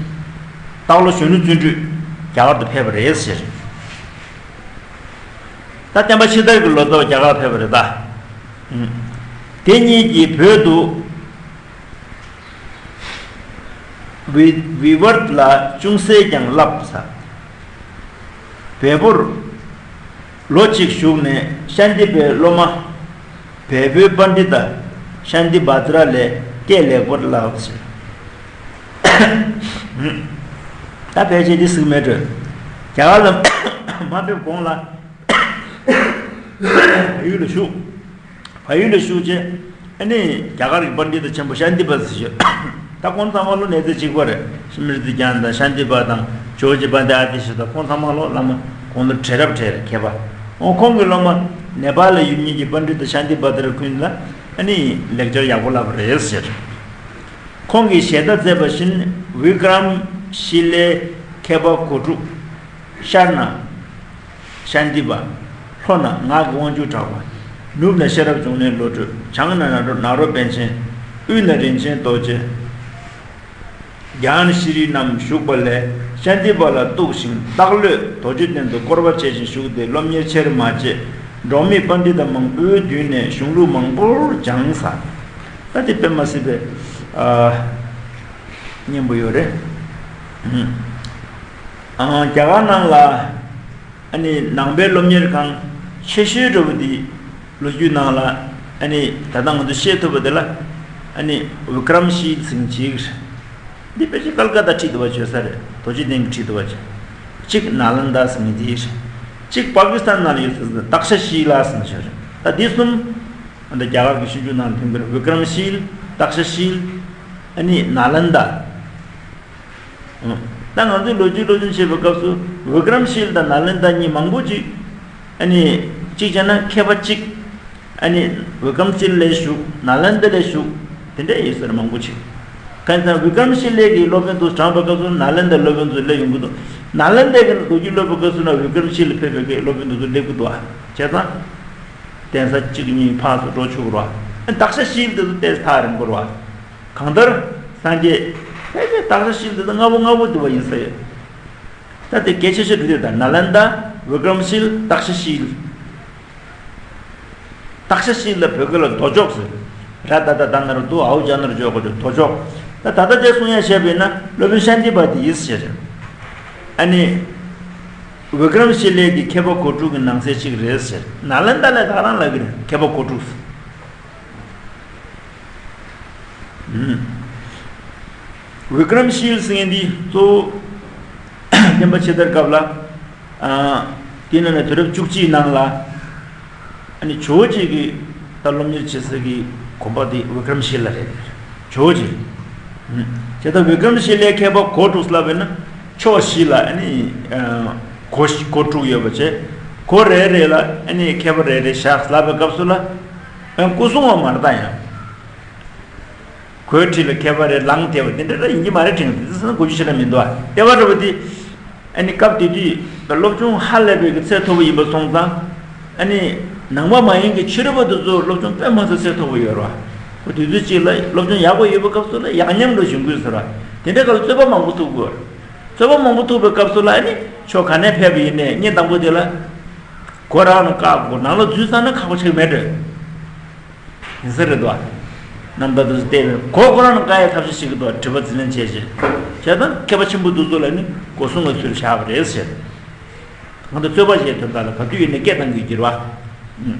སྟག་ལོ་གཞོན་ནུ་བརྩོན་འགྲུས་རྒྱ་གར་དུ་ཕེབས་པ་རེད་ཟེར། ད་བསྟན་པ་ཕྱི་དར་གྱི་ལོ་ཙཱ་བ་རྒྱ་གར་ཕེབས་པ་རེད་ད། ཨུམ། དེ་གཉིས་ཀྱིས་བོད་དུ། བི་བི་ཝར་ལ་ཅུང་ཟད་ཀྱང་བསླབས་ས། བལ་པོར་ལོ་གཅིག་བཞུགས་ནས་ཤཱནྟི་པའི་སློབ་མ་བལ་པོའི་པཎྜི་ཏ་ཤཱནྟི་བྷ་དྲ་ལས་སྐད་ལེགས་པར་བསླབས་ཟེར། ད་ཕལ་ཆེར་འདི་ཟིག་མེད་འགྲོ། རྒྱ་གར་ལ་མ་ཕེབས་གོང་ལ་བལ་ཡུལ་ལ་བཞུགས། བལ་ཡུལ་ལ་བཞུགས་རྗེས་ཨ་ནི་རྒྱ་གར་གྱི་པཎྜི་ཏ་ཆེན་པོ་ཤཱནྟི་པ་ཟེར་ཞིག་ཡོད། ད་ཁོང་ཚང་མ་ལོ་གནས་ཚད་གཅིག་པ་རེད། སི་མི་རི་ཏི་ཛཱན་དང་ཤཱནྟི་པ་དང་ཇོ་རྗེ་པཎྜི་ཏ་ཨ་ཏི་ཤ་དང་ཁོང་ཚང་མ་ལོ་བླ་མ་དགུང་ལོ་བགྲེས་རབས་བགྲེས་རེད་མཁས་པ། འོ་ཁོང་གི་སློབ་མ་ནེ་པཱལ་ལ་ཡོད་མཁན་གྱི་པཎྜི་ཏ་ཤཱནྟི་པ་དེ་ར་ཀུན་ལ་ཨ་ནི་ལེགས་སྦྱར་ཡག་པོ་བསླབས་པ་རེད་ཟེར། ཁོང་གིས་ཞལ་ཏ་མཛད་པ་བཞིན་བི་ཀྲམ་ཤི་ལའི་མཁས་པ་གོ་དྲུག་ཤར་ན་ཤཱནྟི་པ། ལྷོ་ན་ངག་གི་དབང་ཕྱུག་གྲགས་པ། ནུབ་ན་ཤེས་རབ་འབྱུང་གནས་བློ་གྲོས། བྱང་ན་ནཱ་རོ་ནཱ་རོ་པཎ་ཆེན། དབུས་ན་རིན་ཆེན་རྡོ་རྗེ། ཛྙཱ་ན་ཤྲཱི་རྣམས་བཞུགས་པ་ལས་ཤཱནྟི་པ་ལ་གཏུགས་ཤིང་སྟག་ལོས་རྡོ་རྗེ་གདན་དུ་བསྐོར་བ་བྱེད་ཅིང་བཞུགས་ཏེ་སློབ་གཉེར་ཆེར་མ་བྱས། འབྲོག་མི་པཎྜི་ཏ་མང་པོའི་མདུན་ནས་གཞུང་ལུགས་མང་པོར་སྦྱངས་ས། ད་དེ་དཔེ་མ་སྲིད་པའི་ཨ་སྙན་པོ་ཡོད་རེད། ཨ་རྒྱ་གར་ནང་ལ། ཨ་ནི་ནང་པའི་སློབ་གཉེར་ཁང་ཆེ་ཤོས་འདྲ་བོ་འདི་ལོ་རྒྱུས་ནང་ལ་ཨ་ནི་ད་ལྟ་ང་ཚོ་ཤེས་ཐུབ་པ་དེ་ལ་ཨ་ནི་བི་ཀྲམ་ཤིལ་ཟེར་མཁན་ཅིག་རེད། འདི་ཕལ་ཆེར་ཀལ་ཀ་ཏ་ཁྲིད་འདུག་པ་བརྗོད་ས་རེད། རྡོ་རྗེ་གདན་གྱི་ཁྲིད་འདུག་པ་བརྗོད། གཅིག་ནཱ་ལནྡ་ཟེར་མཁན་འདི་རེད། གཅིག་པ་ཀི་སི་ཐན་ནང་ལ་ཡོད་ས་ཟེར་ཏཀ་ཤ་ཤི་ལ་ཟེར་མཁན་ཅིག་རེད། ད་འདི་གསུམ་ཨ་ནི་རྒྱ་གར་གྱི་ཤིང་ཆུ་ནང་ཐོན་གྱི་རེད། བི་ཀྲམ་ཤིལ། ཏཀ་ཤ་ཤིལ། ཨ་ནི་ནཱ་ལནྡ། ད་ང་ཚོས་ལོ་རྒྱུས་སློབ་སྦྱོང་བྱེད་པའི་སྐབས་སུ་བི་ཀྲམ་ཤིལ་དང་ནཱ་ལནྡ་གཉིས་མང་པོ་ཅིག་ཨ་ནི་གཅིག་བྱས་ན་མཁས་པ་གཅིག་ཨ་ནི་བི་ཀྲམ་ཤིལ་ལ་བཞུགས། ནཱ་ལནྡ་ལ་བཞུགས། དེ་འདྲ་ཡོད་ས་རེད་མང་པོ་ཅིག་གང་ཡིན་ཟེར་ན་བི་ཀྲམ་ཤིལ་ལའི་གི་སློབ་དཔོན་དུ་དྲངས་པའི་སྐབས་སུ་ནཱ་ལནྡའི་སློབ་དཔོན་དུ་སླེབས་ཡོང་གི་འདུག་ནཱ་ལནྡའི་གི་ལོ་རྒྱུས་སློབ་པའི་སྐབས་སུ་ན་བི་ཀྲམ་ཤིལ་ལ་ཕེབས་པའི་གི་སློབ་དཔོན་དུ་སླེབས་ཀྱི་འདུག་བྱས་ཙང་། གདན་ས་གཅིག་གཉིས་ཕར་ཚུར་འགྲོ་ཆོག་གི་རེད་བ། ཨ་ནི་ཏཀ་ཤ་ཤིལ་དེ་ཚོ་ཏོག་ཙམ་ཐག་རིང་པོ་རེད་བ། གང་ལྟར་སངས་རྒྱས་ཕལ་ཆེར་ཏག་ཤ་ཤིལ་འདི་ཚོ་སྔ་པོ་སྔ་པོ་འདུག་པ་ཡིན་ས་ཡོད། ད་དེ་གལ་ཆེ་ཤོས་འདྲ་དེ་ད་ནཱ་ལནྡ། བི་ཀྲམ་ཤིལ། ཏག་ཤ་ཤིལ། ཏག་ཤ་ཤིལ་ལ་བོད་སྐད་ལ་རྡོ་ཅོག་ཟེར། ར་ད་ད་ད་ན་རོ་དུ་འ་འོག་ཇ་ན་རོ་ཇོ་ག་ཇོ་རྡོ་ཅོག་ད་ད་ལྟ་དེ་གསུང་ཡ་བཤད་པས་ན་སློབ་དཔོན་ཤཱནྟི་པ་དེ་ཡིན་ཟེར། ཨ་ནི། བི་ཀྲམ་ཤི་ལའི་གི་མཁས་པ་གོ་དྲུག་གི་ནང་གསེས་གཅིག་རེད་ཟེར། ནཱ་ལནྡ་ལ་ད་རང་ལབ་ཀྱི་རེད་མཁས་པ་གོ་དྲུག་ཟེར། བི་ཀྲམ་ཤིལ་ཟེར་མཁན་འདི་གཙོ་བོ་བསྟན་པ་ཕྱི་དར་སྐབས་ལ། ཨ། དེ་ནང་ནས་དུས་རབས་བཅུ་གཅིག་ནང་ལ། ཨ་ནི་ཇོ་བོ་རྗེ་གི་ད་སློབ་གཉེར་བྱེད་ས་གི་དགོན་པ་དེ་བི་ཀྲམ་ཤིལ་ལ་རེད། ཇོ་བོ་རྗེ། བྱས་ཙང་བི་ཀྲམ་ཤི་ལའི་མཁས་པ་སྒོ་དྲུག་ལབ་པས་ན་ཕྱོགས་བཞི་ལ་ཨ་ནི་སྒོ་བཞི་སྒོ་དྲུག་ཡོད་པ་བྱས། སྒོ་རེ་རེ་ལ་ཨ་ནི་མཁས་པ་རེ་རེ་བཞག་ལབ་པའི་སྐབས་སུ་ལ་སྐུ་སྲུང་བ་མར་ད་ཡང་། སྒོའི་འཁྲིས་ལ་མཁས་པ་རེ་ལངས་བསྡད་པ་དེ་འདྲ་ཡིན་གྱི་མ་རེད་དྲན་གྱི་འདུག་དེ་ཚོ་ན་གོ་རྒྱུ་ཞེ་དྲག་མི་འདུག་ལྟེ་བ་འདྲ་པོ་དེ། ཨ་ནི་སྐབས་དེ་དུས་སློབ་སྦྱོང་ཧ་ལས་པའི་གི་ཚད་མཐོ་པོ་ཡིན་པ་སོང་ཙང་། ཨ་ནི་ནང་པ་མ་ཡིན་གྱི་ཕྱི་རོལ་པ་དེ་ཚོ་སློབ་སྦྱོང་དཔེ་མ་ཚད་ཚད་མཐོ་པོ་ཡོད་རེད་བ། ཁོ་དུས་ཚོད་གཅིག་ལ་སློབ་སྦྱོང་ཡག་པོ་ཡོད་པའི་སྐབས་སུ་ལ་ཡག་ཉམས་འགྲོ་བྱུང་དགོས་ཟེར་བ། དེ་འདྲའི་སྐབས་ལ་རྩོད་པ་མང་པོ་ཐུག་དགོས། རྩོད་པ་མང་པོ་ཐུག་པའི་སྐབས་སུ་ལ་ཨ་ནི་ཕྱོགས་ག་ནས་ཕེབས་པ་ཡིན་ནའི་སྔོན་དང་པོ་དེ་ལ་སྒོ་རང་ལ་བཀག་དགོས། ནང་ལ་འཛུལ་ཚར་ན་ཁག་པོ་ཆགས་མེད་འགྲོ། ཡིན་ས་རེད་དོ། རྣམ་ཐར་དུ་བལྟས་ནས་སྒོ་ཁོ་རང་ལ་བཀག་ཡའི་ཐབས་ཤེས་བྱེད་ཀྱི་འདུག་དྲི་བ་འཛིན་ལན་བྱས་བྱས། བྱས་ཙང་མཁས་པ་ཆེན་པོ་འདི་ཚོ་ལ་ནི་སྒོ་སྲུང་གི་ཚུལ་བཞག་པ་རེད་ཟེར། གང་ལྟར་རྩོད་པ་བྱས་དོན་དག་ལ་ག་དུས་ཡིན་ནའི་སྐད་བཏང་གི་འགྱུར་བ།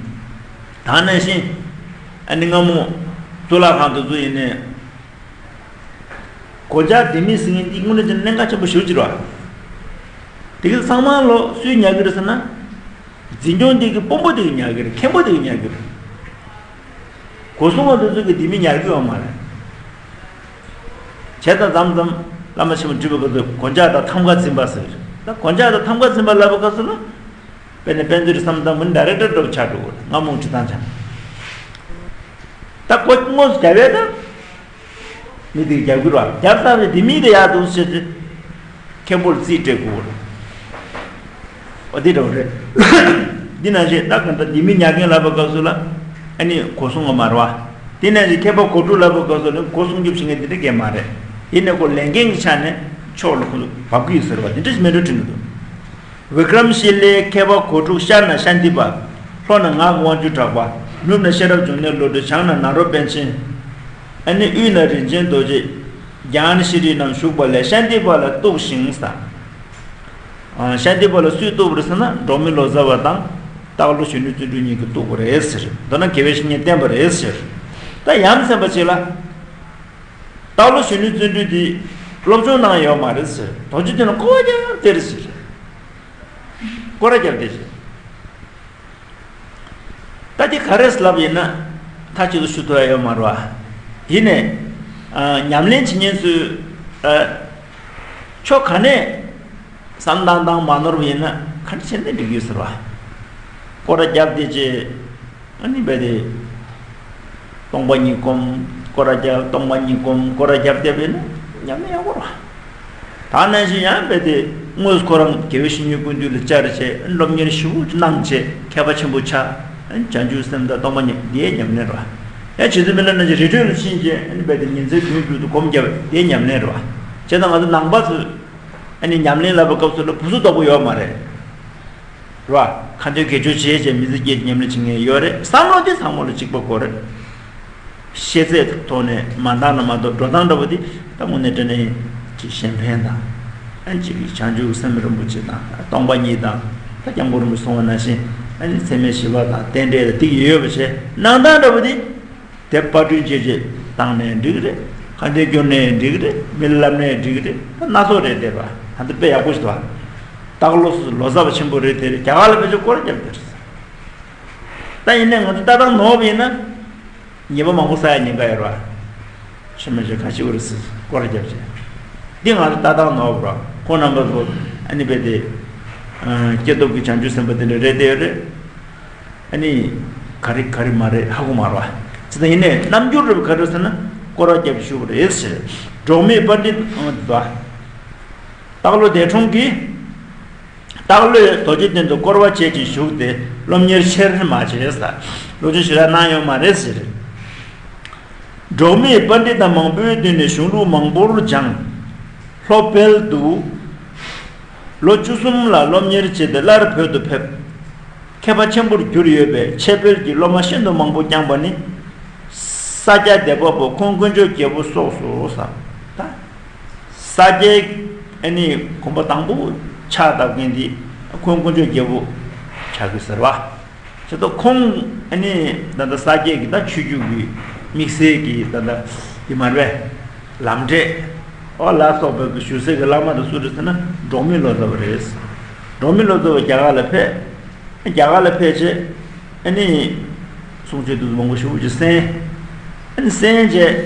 ད་ནང་བཞིན། ཨ་ནི་སྔ་མོ། གཙུག་ལག་ཁང་དུ་ཚོ་ཡིན་ནའི། སྒོ་ལྕགས་ལྡེ་མིག་ཟེར་མཁན་འདི་དངོས་གནས་ཀྱི་གནད་འགག་ཆེན་པོ་ཞེ་པོ་ཅིག་རེད་བ། དེ་གི་ཚང་མ་ལོ་སུས་ཉར་གི་རེད་ཟེར་ན། འཛིན་སྐྱོང་འདི་གི་དཔོན་པོ་དེ་གི་ཉར་གི་རེད། མཁན་པོ་དེ་གི་ཉར་གི་རེད། སྒོ་སྲུང་བ་དེ་ཚོ་གི་ལྡེ་མིག་ཉར་གི་ཡོད་མ་རེད། བྱས་ཙང་མཚམས་མཚམས་བླ་མ་ཆེན་པོ་འདྲི་བ་གི་ཚོས་སྒོ་ལྕགས་དང་ཐམ་ག་འཛིན་པ་ཟེར་གི་རེད། ད་སྒོ་ལྕགས་དང་ཐམ་ག་འཛིན་པ་ལབ་པ་ག་ཚོད་ལ། དཔེར་ན་དཔལ་འབྱོར་བསམ་གཏན་མུན་ཌའི་རེག་ཊར་འདྲ་བོ་ཆགས་འགྲོ་གི་རེད། སྔ་མོ་འབྲི་སྟངས་ཆགས། ད་སྒོ་དངོས་སུ་རྒྱབ་ཡས་ད། མི་དེ་རྒྱབ་ཀྱི་རེད་བ། རྒྱབ་ཚར་བའི་ལྡེ་མིག་དེ་ཡར་འདུག་ཟེར་ཏེ། མཁན་པོར་རྩིས་སྤྲད་དགོས་རེད། འོ་དེ་འདྲ་བོ་རེད། འདི་ནང་བཞིན་ད་གང་ལྟར་ལྡེ་མིག་ཉར་མཁན་ལབ་པའི་སྐབས་སུ་ལ། ཨ་ནི་སྒོ་སྲུང་བ་མ་རེད་བ། དེ་ནང་བཞིན་མཁས་པ་སྒོ་དྲུག་ལབ་པའི་སྐབས་སུ་ནི་སྒོ་སྲུང་སྐྱོབ་བྱེད་མཁན་དེ་འདྲ་གས་མ་རེད། ཡིན་ནའི་ཁོ་ལས་འགན་གྱི་ཆ་ནས་ཕྱོགས་ལ་ཁོ་ཚོ་བབས་ཀྱི་ཡོད་ཟེར་བ་དེ་འདྲ་ཞིག་མེད་འགྲོ་དྲན་གྱི་འདུག་བི་ཀྲམ་ཤི་ལའི་མཁས་པ་སྒོ་དྲུག། ཤར་ན་ཤཱནྟི་པ། ལྷོ་ན་ངག་གི་དབང་ཕྱུག་གྲགས་པ། ནུབ་ན་ཤེས་རབ་འབྱུང་གནས་བློ་གྲོས། བྱང་ན་ནཱ་རོ་པཎ་ཆེན། ཨ་ནི་དབུས་ན་རིན་ཆེན་རྡོ་རྗེ། རྒྱ་ན་ཤྲཱི་རྣམས་བཞུགས་པ་ལས་ཤཱནྟི་པ་ལ་གཏུགས་ཤིང་ཟེར། ཨ། ཤཱནྟི་པ་ལ་སུས་གཏུགས་པ་རེད་ཟེར་ན་འབྲོག་མི་ལོ་ཙཱ་བ་དང་སྟག་ལོ་གཞོན་ནུ་བརྩོན་འགྲུས་གཉིས་ཀྱིས་གཏུགས་པ་རེད་ཟེར། མདོར་ན་དགེ་བའི་བཤེས་གཉེན་བསྟེན་པ་རེད་ཟེར། ད་ཡ་མཚན་པ་ཅིག་ལ། སྟག་ལོ་གཞོན་ནུ་བརྩོན་འགྲུས་འདི་སློབ་སྦྱོང་གནང་ཡོད་མ་རེད་ཟེར། རྡོ་རྗེ་གདན་ལ་སྐོར་བ་རྒྱག་སྟེར་ཟེར། སྐོར་ར་རྒྱབ་སྟེར་ཟེར། ད་དེ་ག་རེ་ལབ་ཡིན་ན་མཐའ་གཅིག་ཏུ་ཞུ་ཐུབ་ཡ་ཡོད་མ་རེད་བ། ཡིན་ནའི། ཨ། ཉམས་ལེན་བྱེད་མཁན་ཚོས། ཨ། ཕྱོགས་ག་ནས་བསམ་བཏང་བཏང་མ་ནོར་བ་ཡིན་ན་ག་འདྲ་བྱས་ནས་འགྲིག་གི་ཡོད་ཟེར་བ། སྐོར་ར་རྒྱབ་སྟེར་བྱས། ཨ་ནི་རྦད་དེ། སྟོང་པ་ཉིད་སྒོམ། སྐོར་ར་རྒྱབ། སྟོང་པ་ཉིད་སྒོམ། སྐོར་ར་རྒྱབ་བསྡད་པས་ན་ཉམས་ལེན་ཡག་པོ་རེད། ད་ནང་བཞིན་ཡང་རྦད་དེ་དངོས་སུ་ཁོ་རང་དགེ་བའི་བཤེས་གཉེན་ཀུན་འདུས་ལ་བཅར་བྱས། སློབ་གཉེར་ཞེ་པོ་གནང་བྱས་མཁས་པ་ཆེན་པོ་ཆགས། བྱང་ཆུབ་སེམས་དང་སྟོང་པ་ཉིད་འདི་ཡང་ཉམས་ལེན་རེད། ཡང་རྗེ་བཙུན་མི་ལ་ནང་བཞིན་རི་ཁྲོད་ལ་ཕྱིན་བྱས་རྦད་དེ་ཉིན་མཚན་དུས་དྲུག་ཏུ་སྒོམ་རྒྱབ་འདི་ཉམས་ལེན་རེད། བྱས་ཙང་ང་ཚོ་ནང་པ་ཚོས་ཨ་ནི་ཉམས་ལེན་ལབ་པའི་སྐབས་སུ་ལ་བུ་སུ་དོག་པོ་ཡོད་མ་རེད། རེད་བ། ཁ་འདོན་དགེ་སྦྱོར་བྱས་བྱས་མི་ཚེ་སྐྱེལ་ཉམས་ལེན་བྱེད་མཁན་ཡོད་རེད། བསམ་བློ་དེ་ཚང་མ་ལ་གཅིག་པ་དགོས་རེད། ཤེས་ཚད་ཐོག་ནས་མ་འདང་ན་མ་གཏོགས་འགྲོ་སྟངས་འདྲ་པོ་དེ་ད་དངོས་གནས་དྲང་གནས་ཀྱི་གཞན་ཕན་དང་། ཨ་ནི་གཅིག་གི་བྱང་ཆུབ་སེམས་རིན་པོ་ཆེ་དང་སྟོང་པ་ཉིད་དང་། ད་སྐྱབས་མགོན་རིན་པོ་ཆེ་གསུངས་པ་ནང་བཞིན་ཨ་ནི་ཚད་མེད་བཞི་པ་དང་རྟེན་འབྲེལ་དང་དེ་གི་ཡོད་པ་བྱས་གནང་སྟངས་འདྲ་པོ་དེ། དེབ་པར་སྐྲུན་བྱས་རྗེས་བཏང་ནའི་འགྲིག་གི་རེད། ཁ་འདོན་སྐྱོར་ནའི་འགྲིག་གི་རེད། མི་ལ་ལབ་ནའི་འགྲིག་གི་རེད། ད་སྣ་ཚོགས་རེད་དེ་བ། ད་འདི་དཔེ་ཡག་པོ་ཞིག་འདུག་བ། སྟག་ལོ་ལོ་ཙཱ་བ་ཆེན་པོ་རེད་དེ། རྒྱ་གར་ལ་ཕེབས་ཆོག་སྐོར་རྒྱབ་དེ་རེད། ད་ཡིན་ནའི་ང་ཚོ་ལྟ་སྟངས་ནོར་བ་ཡིན་ན། ཉེས་པ་མང་པོ་བསགས་ཡ་ཉེན་ཁ་ཡོད་རེད་བ། ཆོས་མེད་ཆོས་ག་ཅི་བར་སི་སྐོར་རྒྱབ་བྱས། འདི་ང་ཚོ་ལྟ་སྟངས་ནོར་བ་རེད། ཁོང་རྣམ་པ་ཚོ་ཨ་ནི་རྦད་དེ། ཨ། སྐྱེས་སྟོབས་ཀྱི་བྱང་ཆུབ་སེམས་དཔའ་དེ་འདྲ་རེད་དེ་ཡོད་རེད། ཨ་ནི། ག་རེ་ག་རེ་མ་རེད་ཧ་གོ་མ་རེད་བ། ཅི་ལྟར་ཡིན་ནའི་རྣམ་འགྱུར་རེད་བ། ག་རེ་ཟེར་ན་སྐོར་ར་རྒྱབ་ཞུ་བ་རེད་ཟེར། འབྲོག་མི་པཎྜི་ཏ་ཨང་དུ་བ། སྟག་ལོ་འདས་འཁྲུངས་ཀྱིས། སྟག་ལོས་རྡོ་རྗེ་གདན་དུ་སྐོར་བ་བྱེད་ཅིང་བཞུགས་ཏེ་སློབ་གཉེར་ཆེར་མ་བྱས་ས། ལོ་རྒྱུས་ཞེ་དྲག་གནང་ཡོད་མ་རེད་ཟེར། འབྲོག་མི་པཎྜི་ཏ་མང་པོའི་མདུན་ནས་གཞུང་ལུགས་མང་པོར་སྦྱངས། ལྷོ་བལ་དུ། ལོ་བཅུ་གསུམ་ལ་སློབ་གཉེར་བྱས་ཏེ་སླར་བོད་དུ་ཕེབས། མཁས་པ་ཆེན་པོར་གྱུར་ཡོད་པས་ཆེས་བོད་ཀྱི་སློབ་མ་ཤིན་ཏུ་མང་པོ་བསྐྱངས་པ་ནི། ས་སྐྱ་བདེ་པ་པོ་ཁོང་དཀོན་མཆོག་རྒྱལ་པོ་སོགས་སོ་ཟེར། ད། ས་སྐྱའི་ཨ་ནི་གོམ་པ་དང་པོ་ཕྱག་བཏབ་མཁན་དེ་ཁོང་དཀོན་མཆོག་རྒྱལ་པོ་ཆགས་ཀྱི་ཟེར་བ། བྱས་ཙང་ཁོང་ཨ་ནི་ད་ལྟ་ས་སྐྱའི་གི་ད་ཆོས་བརྒྱུད་ཀྱི་དམིགས་བསལ་གྱི་ད་ལྟ་ཡིན་མ་རེད། ལམ་འབྲས། ཨོ་ལ་སོགས་པའི་གི་ཞུ་སའི་གི་བླ་མ་དེ་སུ་རེད་ཟེར་ན་འབྲོག་མི་ལོ་ཙཱ་བ་རེད། འབྲོག་མི་ལོ་ཙཱ་བ་རྒྱ་གར་ལ་ཕེབས། རྒྱ་གར་ལ་ཕེབས་བྱས་ཨ་ནི་གསུང་ཆོས་དེ་ཚོ་མང་པོ་ཞེ་པོ་ཅིག་གསན། ཨ་ནི་གསན་བྱས།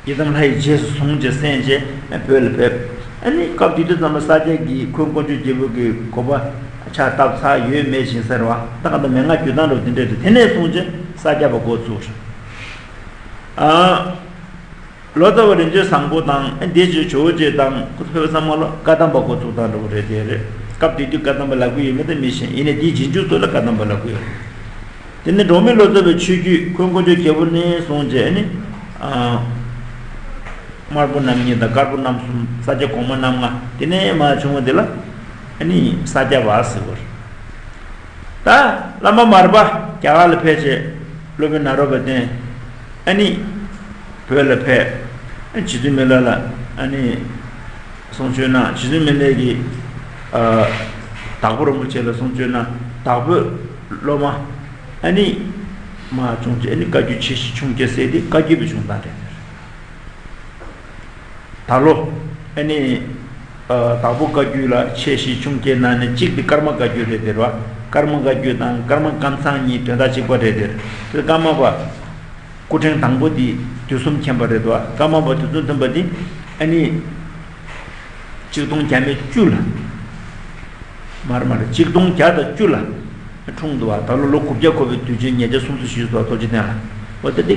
ཡི་དམ་ལྷ་ཡི་རྗེས་སུ་བཟུང་བྱས་གསན་བྱས་བོད་ལ་ཕེབས། ཨ་ནི་སྐབས་དེ་དུས་ཙམ་པ་ས་སྐྱ་གིས་འཁོན་དཀོན་མཆོག་རྒྱལ་པོ་གི་གོ་པ་ཕྱག་བཏབ་ཚར་ཡོད་མེད་ཞིག་ཟེར་བ་ད་ག་ད་མན་ངག་བརྒྱུད་སྟངས་འདྲ་བོ་དེ་འདྲས་དེ་དེ་ནས་བཟུང་བྱས་ས་སྐྱ་པ་འགོ་བཙུགས། ཨ། ལོ་ཙཱ་བ་རིན་ཆེན་བཟང་པོ་དང་ཨ་འདི་ཅིག་ཇོ་བོ་རྗེ་དང་ཁོ་ཚོ་ཕེབས་ཚང་མ་ལ་བཀའ་གདམས་པ་འགོ་བཙུགས་སྟངས་འདྲ་བོ་རེད་དེ་རེད། སྐབས་དེ་དུས་བཀའ་གདམས་པ་ལབ་ཀྱི་ཡོད་མེད་ད་མི་ཤེས། ཡིན་ནའི་དེའི་རྗེས་འཇུག་ཚོ་ལ་བཀའ་གདམས་པ་ལབ་ཀྱི་ཡོད་རེད། དེ་ནས་འབྲོག་མི་ལོ་ཙཱ་བའི་ཆོས་བརྒྱུད་འཁོན་དཀོན་མཆོག་རྒྱལ་པོ་ནས་བཟུང་བྱས་ནི། ཨ། དམར་པོ་རྣམ་གཉིས་དང་དཀར་པོ་རྣམ་གསུམ་ས་སྐྱ་གོང་མ་རྣམ་ལྔ་དེ་ནས་མར་བྱུང་བ་དེ་ལ་ཨ་ནི་ས་སྐྱ་པ་ཟེར་བ་རེད། ད་བླ་མ་མར་པ་རྒྱ་གར་ལ་ཕེབས་བྱས་སློབ་དཔོན་ནཱ་རོ་པའི་སྟེང་ཨ་ནི་བོད་ལ་ཕེབས། རྗེ་བཙུན་མི་ལ་ལ་ཨ་ནི་གསུང་ཆོས་གནང་། རྗེ་བཙུན་མི་ལས་ཀྱིས་ཨ་དྭགས་པོ་རིན་པོ་ཆེ་ལ་གསུང་ཆོས་གནང་། དྭགས་པོའི་སློབ་མ་ཨ་ནི་མར་བྱུང་བྱས་ཨ་ནི་བཀའ་བརྒྱུད་ཆེ་བཞི་ཆུང་བརྒྱད་ཟེར་དེ་བཀའ་བརྒྱུད་པའི་བྱུང་སྟངས་རེད། ད་ལོ་ཨ་ནི་ཨ་དྭགས་པོ་བཀའ་བརྒྱུད་ལ་ཆེ་བཞི་ཆུང་བརྒྱད་ནང་ནས་གཅིག་དེ་ཀརྨ་བཀའ་བརྒྱུད་རེད་དེ་རེད་བ། ཀརྨ་བཀའ་བརྒྱུད་དང་ཀརྨ་ཀཾ་ཚང་གཉིས་དོན་དག་གཅིག་པ་རེད་དེ། དེ་ཀརྨ་པ་སྐུ་ཕྲེང་དང་པོ་དེ་དུས་གསུམ་མཁྱེན་པ་རེད་དོ། ཀརྨ་པ་དུས་གསུམ་མཐུན་པ་དེ་ཨ་ནི་གཅིག་སྟོང་བརྒྱ་མེད་བཅུ་ལ། མར་མར་གཅིག་སྟོང་བརྒྱ་དང་བཅུ་ལ་འཁྲུངས་འདུག་བ། ད་ལོ་ལོ་དགུ་བརྒྱ་འཁོར་བའི་དུས་ཆེན་ཉིས་བརྒྱ་སུམ་ཅུ་བཞེས་སུ་རྡོ་རྗེ་གདན་ལ། འོ་ད་དེ་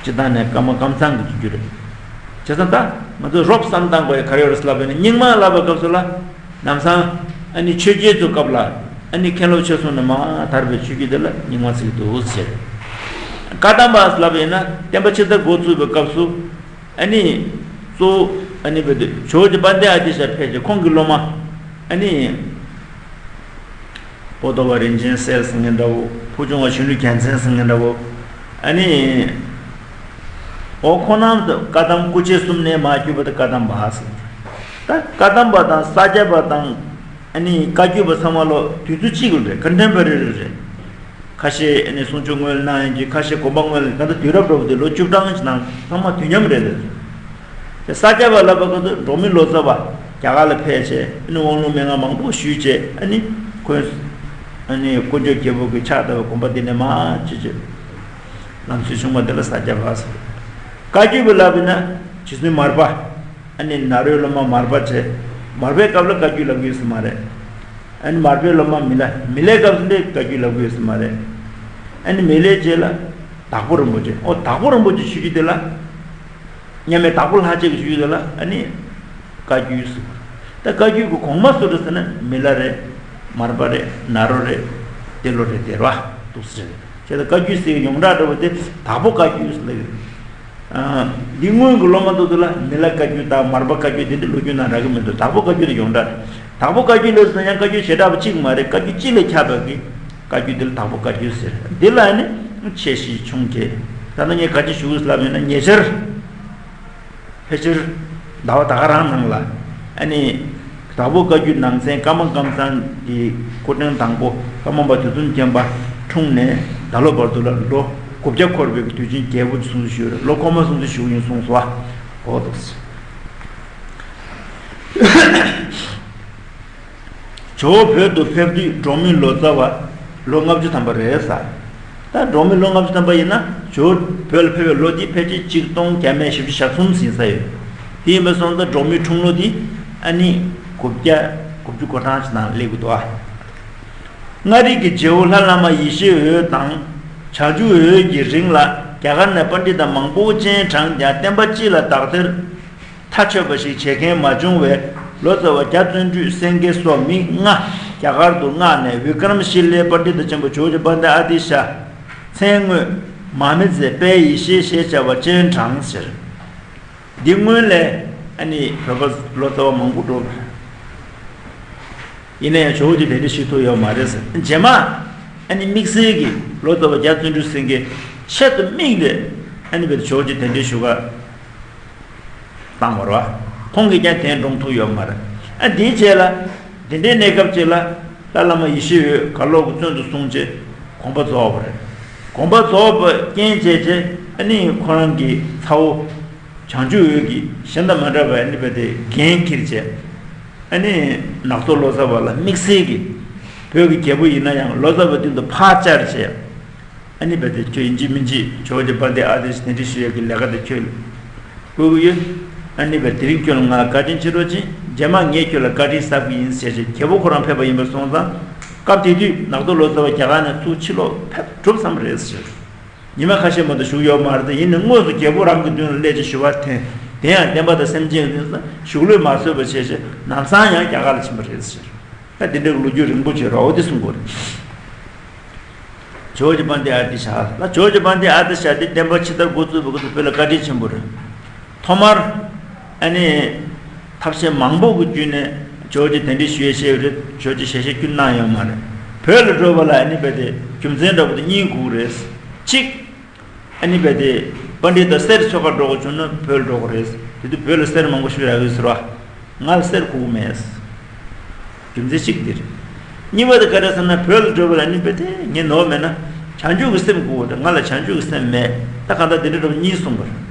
སྤྱི་བཏང་ནས་ཀརྨ་ཀཾ་ཚང་གི་རྒྱུད་རེད། བྱས་ཙང་ད་ང་ཚོས་རོབ་བསམ་བཏང་དགོས་ཡ་ག་རེ་ཡོད་རེད་ལབ་པ་ཡིན་ན་རྙིང་མ་ལབ་པའི་སྐབས་སུ་ལ། ལམ་སང་ཨ་ནི་ཆོས་རྒྱལ་ཚོའི་སྐབས་ལ་ཨ་ནི་མཁན་སློབ་ཆོས་གསུམ་ནས་མར་དར་བའི་ཆོས་བརྒྱུད་དེ་ལ་རྙིང་མ་ཟེར་གྱི་འདུག་ཟེར། བཀའ་གདམས་པ་ལབ་ཡིན་ན་བསྟན་པ་ཕྱི་དར་འགོ་བཙུགས་པའི་སྐབས་སུ་ཨ་ནི་གཙོ་བོ་ཨ་ནི་བོད་དུ་ཇོ་བོ་རྗེ་དཔལ་ལྡན་ཨ་ཏི་ཤ་ཕེབས་རྗེས་ཁོང་གི་སློབ་མ་ཨ་ནི་པོ་ཏོ་བ་རིན་ཆེན་གསལ་ཟེར་མཁན་འདྲ་བོ། ཕུར་ཆུང་བ་གཞོན་ནུ་རྒྱལ་མཚན་ཟེར་མཁན་འདྲ་བོ། ཨ་ནི་འོ་ཁོང་རྣམས་བཀའ་གདམས་སྐུ་མཆེད་གསུམ་ནས་མར་བརྒྱུད་པ་དེ་བཀའ་གདམས་པ་ཟེར། ད་བཀའ་གདམས་པ་དང་ས་སྐྱ་པ་དང་ཨ་ནི་བཀའ་བརྒྱུད་པ་ཚང་མ་ལོ་དུས་ཚོད་གཅིག་ལ་རེད། ཀོན་ཊེམ་པོ་རེ་རི་རེད། ཁ་ཤས་ཨ་ནི་གསུང་ཆོས་སྔོན་ལ་གནང་ཡིན་གྱི་ཁ་ཤས་དགོངས་པ་སྔོན་ལ་ག་ད་དུས་རབས་འདྲ་བོ་དེ་ལོ་བཅུ་གྲངས་ཅིག་ནང་ཚང་མ་དུས་མཉམ་རེད་ལ། དེ་ས་སྐྱ་པ་ལབ་པ་ག་ཚོད་འབྲོག་མི་ལོ་ཙཱ་བ་རྒྱ་གར་ལ་ཕེབས་བྱས་ཨ་ནི་དབང་ལུང་མན་ངག་མང་པོ་ཞུས་བྱས་ཨ་ནི་ཁོས་ཨ་ནི་དཀོན་མཆོག་རྒྱལ་པོ་གི་ཕྱག་བཏབ་པའི་དགོངས་པ་དེ་ནས་མར་ཅི་བྱས་ལམ་སྲོལ་བྱུང་བ་དེ་ལ་ས་སྐྱ་པ་ཟེར། བཀའ་བརྒྱུད་པ་ལབ་ཡིན་ན་རྗེ་བཙུན་མར་པ། ཨ་ནི་ནཱ་རོའི་སློབ་མ་མར་པ་བྱས། མར་པའི་སྐབས་ལ་བཀའ་བརྒྱུད་ལབ་ཀྱི་ཡོད་ས་མ་རེད། ཨ་ནི་མར་པའི་སློབ་མ་མི་ལ། མི་ལའི་སྐབས་སུ་འདི་བཀའ་བརྒྱུད་ལབ་ཀྱི་ཡོད་ས་མ་རེད། ཨ་ནི་མི་ལའི་རྗེས་ལ་དྭགས་པོ་རིན་པོ་ཆེ། ཨོ་དྭགས་པོ་རིན་པོ་ཆེ་ཆོས་བརྒྱུད་དེ་ལ། མཉམ་མེད་དྭགས་པོ་ལྷ་རྗེ་གི་ཆོས་བརྒྱུད་དེ་ལ་ཨ་ནི་བཀའ་བརྒྱུད་ཟེར། ད་བཀའ་བརྒྱུད་ཀྱི་གོང་མ་སུ་རེད་ཟེར་ན་མི་ལ་རེད། མར་པ་རེད། ནཱ་རོ་རེད། ཏེ་ལོ་རེད། དེ་རེད་བ། འདུག་ཟེར། བྱས་ཙང་བཀའ་བརྒྱུད་ཟེར་ཡོངས་གྲགས་འདྲ་བོ་དེ་དྭགས་པོ་བཀའ་བརྒྱུད་ཟེར་ལབ་ཡོད། ཨ། འདི་སྔོན་གྱི་སློབ་མ་ཚོ་ཚོ་ལ་མི་ལ་བཀའ་བརྒྱུད་དང་མར་པ་བཀའ་བརྒྱུད་དེ་འདྲ་ལོ་རྒྱུས་ནང་རག་གི་མི་འདུག་དྭགས་པོ་བཀའ་བརྒྱུད་དེ་ཡོངས་གྲགས་རེད། དྭགས་པོ་བཀའ་བརྒྱུད་ལབ་ཟེར་ན་ཡང་བཀའ་བརྒྱུད་བྱེ་བྲག་པ་གཅིག་མ་རེད། བཀའ་བརྒྱུད་གཅིག་ལ་ཁྱབ་པ་གི་བཀའ་བརྒྱུད་དེ་ལ་དྭགས་པོ་བཀའ་བརྒྱུད་ཟེར། འདི་ལ་ནི་ཆེ་བཞི་ཆུང་བརྒྱད། ད་ནི་ངས་ག་ཅི་ཞུ་དགོས་ལབ་ཡོད་ན་ཉེ་ཆར། ཕལ་ཆེར་ཟླ་བ་ད་ག་རང་ནང་ལ་ཨ་ནི་དྭགས་པོ་བཀའ་བརྒྱུད་ནང་ཚན་ཀརྨ་ཀཾ་ཚང་གི་སྐུ་ཕྲེང་དང་པོ་ཀརྨ་པ་དུས་གསུམ་མཁྱེན་པ་འཁྲུངས་ནས་ད་ལོ་བར་དུ་ལ་ལོ་དགུ་བརྒྱ་འཁོར་བའི་དུས་ཆེན་རྒྱས་པོ་གསུང་ཆོས་ཞུས་རེད། ལོ་འཁོར་མ་གསུང་ཆོས་ཞུ་ཡིན་གསུངས་སོ། འོ་འདུག་སེ། ཇོ་བོ་བོད་དུ་ཕེབས་དུས་འབྲོག་མི་ལོ་ཙཱ་བ་ལོ་ལྔ་བཅུ་ཐམ་པ་རེད་ཟེར། ད་འབྲོག་མི་ལོ་ལྔ་བཅུ་ཐམ་པ་ཡིན་ན་ཇོ་བོ་བོད་ལ་ཕེབས་པའི་ལོ་འདི་ཕལ་ཆེར་གཅིག་སྟོང་བརྒྱ་མེད་བཞི་བཅུ་ཞེ་གསུམ་ཟིན་ས་ཡོད། དེ་ཡིན་པ་སོང་ཙང་འབྲོག་མིའི་འཁྲུངས་ལོ་འདི་ཨ་ནི་དགུ་བརྒྱ་དགུ་བཅུ་གོ་གྲངས་ཅིག་ནང་སླེབས་ཀྱི་འདུག་ཨ། མངའ་རིས་ཀྱི་རྗེ་བོ་ལྷ་བླ་མ་ཡེ་ཤེས་འོད་དང་བྱང་ཆུབ་འོད་ཀྱི་རིང་ལ་རྒྱ་གར་ནས་པཎྜི་ཏ་མང་པོ་སྤྱན་དྲངས་ཀྱང་བསྟན་པ་སྤྱི་ལ་དག་ཐེར་མཐའ་ཆོད་པ་ཞིག་བྱེད་མཁན་མ་བྱུང་བས་ལོ་ཙཱ་བ་རྒྱ་བརྩོན་འགྲུས་སེང་གེ་སོགས་མི་ལྔ་རྒྱ་གར་དུ་མངགས་ནས་བི་ཀྲ་མ་ཤི་ལའི་པཎྜི་ཏ་ཆེན་པོ་ཇོ་བོ་རྗེ་དཔལ་ལྡན་ཨ་ཏི་ཤ། མཚན་དངོས་མ་མི་ཚེ་དཔལ་ཡེ་ཤེས་ཞེས་བྱ་བ་སྤྱན་དྲངས་ཟེར། འདི་སྔོན་ལས་ཨ་ནི་བོད་པ་ལོ་ཙཱ་བ་མང་པོ་འགྲོ་བ་རེད། ཡིན་ན་ཡང་ཇོ་བོ་རྗེ་གདན་འདྲེན་ཞུ་ཐུབ་ཡོད་མ་རེད་ཟེར། རྗེས་མ་ཨ་ནི་དམིགས་བསལ་གྱི་ལོ་ཙཱ་བ་རྒྱ་བརྩོན་འགྲུས་སེང་གེ་ཆེད་དུ་དམིགས་ཏེ་ཨ་ནི་བོད་དུ་ཇོ་བོ་རྗེ་གདན་འདྲེན་ཞུ་ག་བཏང་བ་རེད་བ། ཁོང་གིས་ཀྱང་གདན་དྲོངས་ཐུབ་ཡོད་མ་རེད། ཨ་འདིའི་རྗེས་ལ་འདི་འདྲའི་གནས་སྐབས་ཅིག་ལ་ལྷ་བླ་མ་ཡེ་ཤེས་འོད་གར་ལོག་གི་བཙོན་དུ་བཟུང་རྗེས་དགོངས་པ་རྫོགས་པ་རེད། དགོངས་པ་རྫོགས་པ་རྐྱེན་བྱས་རྗེས་ཨ་ནི་ཁོ་རང་གི་ཚ་བོ། བྱང་ཆུབ་འོད་ཀྱིས་གཞན་དང་མ་འདྲ་བའི་ཨ་ནི་བོད་དེ་འགན་འཁྱེར་བྱས། ཨ་ནི་ནག་ཚོ་ལོ་ཙཱ་བ་ལ་དམིགས་བསལ་གྱི་བོད་ཀྱི་རྒྱལ་པོ་ཡིན་ན་ཡང་ལོ་ཙཱ་བ་མདུན་དུ་ཕར་བཅར་བྱས། ཨ་ནི་བོད་དེ་ཁྱོད་ཡིན་གཅིག་མིན་གཅིག་ཇོ་བོ་རྗེ་དཔལ་ལྡན་ཨ་ཏི་ཤ་གདན་འདྲེན་ཞུ་ཡས་ཀྱི་ལས་ཀ་དེ་ཁྱོད་ བསྐུལ་གྱི་ཡོད། ཨ་ནི་བས་དེ་རིང་ཁྱོད་ལ་ང་ལ་བཀའ་དྲིན་ཆེ་རོགས་གྱིས། རྗེས་མ་ངས་ཁྱོད་ལ་བཀའ་དྲིན་གསབ་ཀྱི་ཡིན་ཟེར་བྱས་རྒྱལ་པོ་ཁོ་རང་ཕེབས་པ་ཡིན་པ་སོང་ཙང་། སྐབས་དེ་དུས་ནག་ཚོ་ལོ་ཙཱ་བ་རྒྱ་གར་ནས་ཚུར་ཕྱིར་ལོག་ཕེབས་གྲུབ་བསམ་རེད་ཟེར། ཉི་མ་ཁ་ཤས་མ་གཏོགས་བཞུགས་ཡོད་མ་རེད་དེ། ཡིན་ནའི་དངོས་སུ་རྒྱལ་པོ་རང་གི་མདུན་ལ་སླེབས་བྱས་ཞུ་བ་འཐེན། དེ་ཡང་བསྟན་པ་དང་སེམས་ཅན་གྱི་དོན་ལ་གཞུག་ལུས་མ་བཟོད་པ་བྱས་བྱས་ལམ་སང་ཡང་རྒྱ་གར་ལ་ཕྱིན་པ་རེད་ཟེར། ད་དེ་འདྲའི་ལོ་རྒྱུས་རིང་པོ་བྱས་རོགས་འོ་དེ་གསུང་དགོས་རེད། ཇོ་བོ་རྗེ་དཔལ་ལྡན་ཨ་ཏི་ཤ་ལ། ཇོ་བོ་རྗེ་དཔལ་ལྡན་ཨ་ཏི་ཤ་དེ་བསྟན་པ་ཕྱི་དར་འགོ་བཙུགས་པའི་སྐབས་སུ་བོད་ལ་བཀའ་དྲིན་ཆེན་པོ་རེད། ཐོག་མར་ཨ་ནི་ཐབས་ཤེས་མང་པོ་གི་བརྒྱུད་ནས་ཇོ་བོ་རྗེ་གདན་འདྲེན་ཞུ་ཡས་བཤད་ཡོད་རེད། ཇོ་བོ་རྗེ་ཞལ་བཞེས་ཁྱོན་གནང་ཡོད་མ་རེད། བོད་ལ་འགྲོ་བ་ལ་ཨ་ནི་རྦད་དེ་རྒྱུ་མཚན་འདྲ་པོ་དེ་གཉིས་དགོས་རེད། གཅིག་ཨ་ནི་རྦད་དེ་པཎྜི་ཏ་གསེར་འཚོལ་གར་འགྲོ་དགོས་བྱུང་ན་བོད་ལ་འགྲོ་དགོས་རེད། དེ་དུས་བོད་ལ་གསེར་མང་པོ་ཞིག་རག་གི་ཟེར་བ། ང་ལ་གསེར་དགོས་ཀྱི་མེད། རྒྱུ་མཚན་གཅིག་འདིར། གཉིས་པ་དེ་ག་རེ་ཟེར་ན་བོད་ལ་འགྲོ་བ་ལ་ནི་རྦད་དེ་ངས་ནོར་མེད་ན་བྱང་ཆུབ་ཀྱི་སེམས་དགོས་པ་འདྲ། ང་ལ་བྱང་ཆུབ་ཀྱི་སེམས་མེད། ད་གང་ལྟར་འདི་འདྲ་འགྲོ་བ་གཉིས་གསུངས་པ་རེད།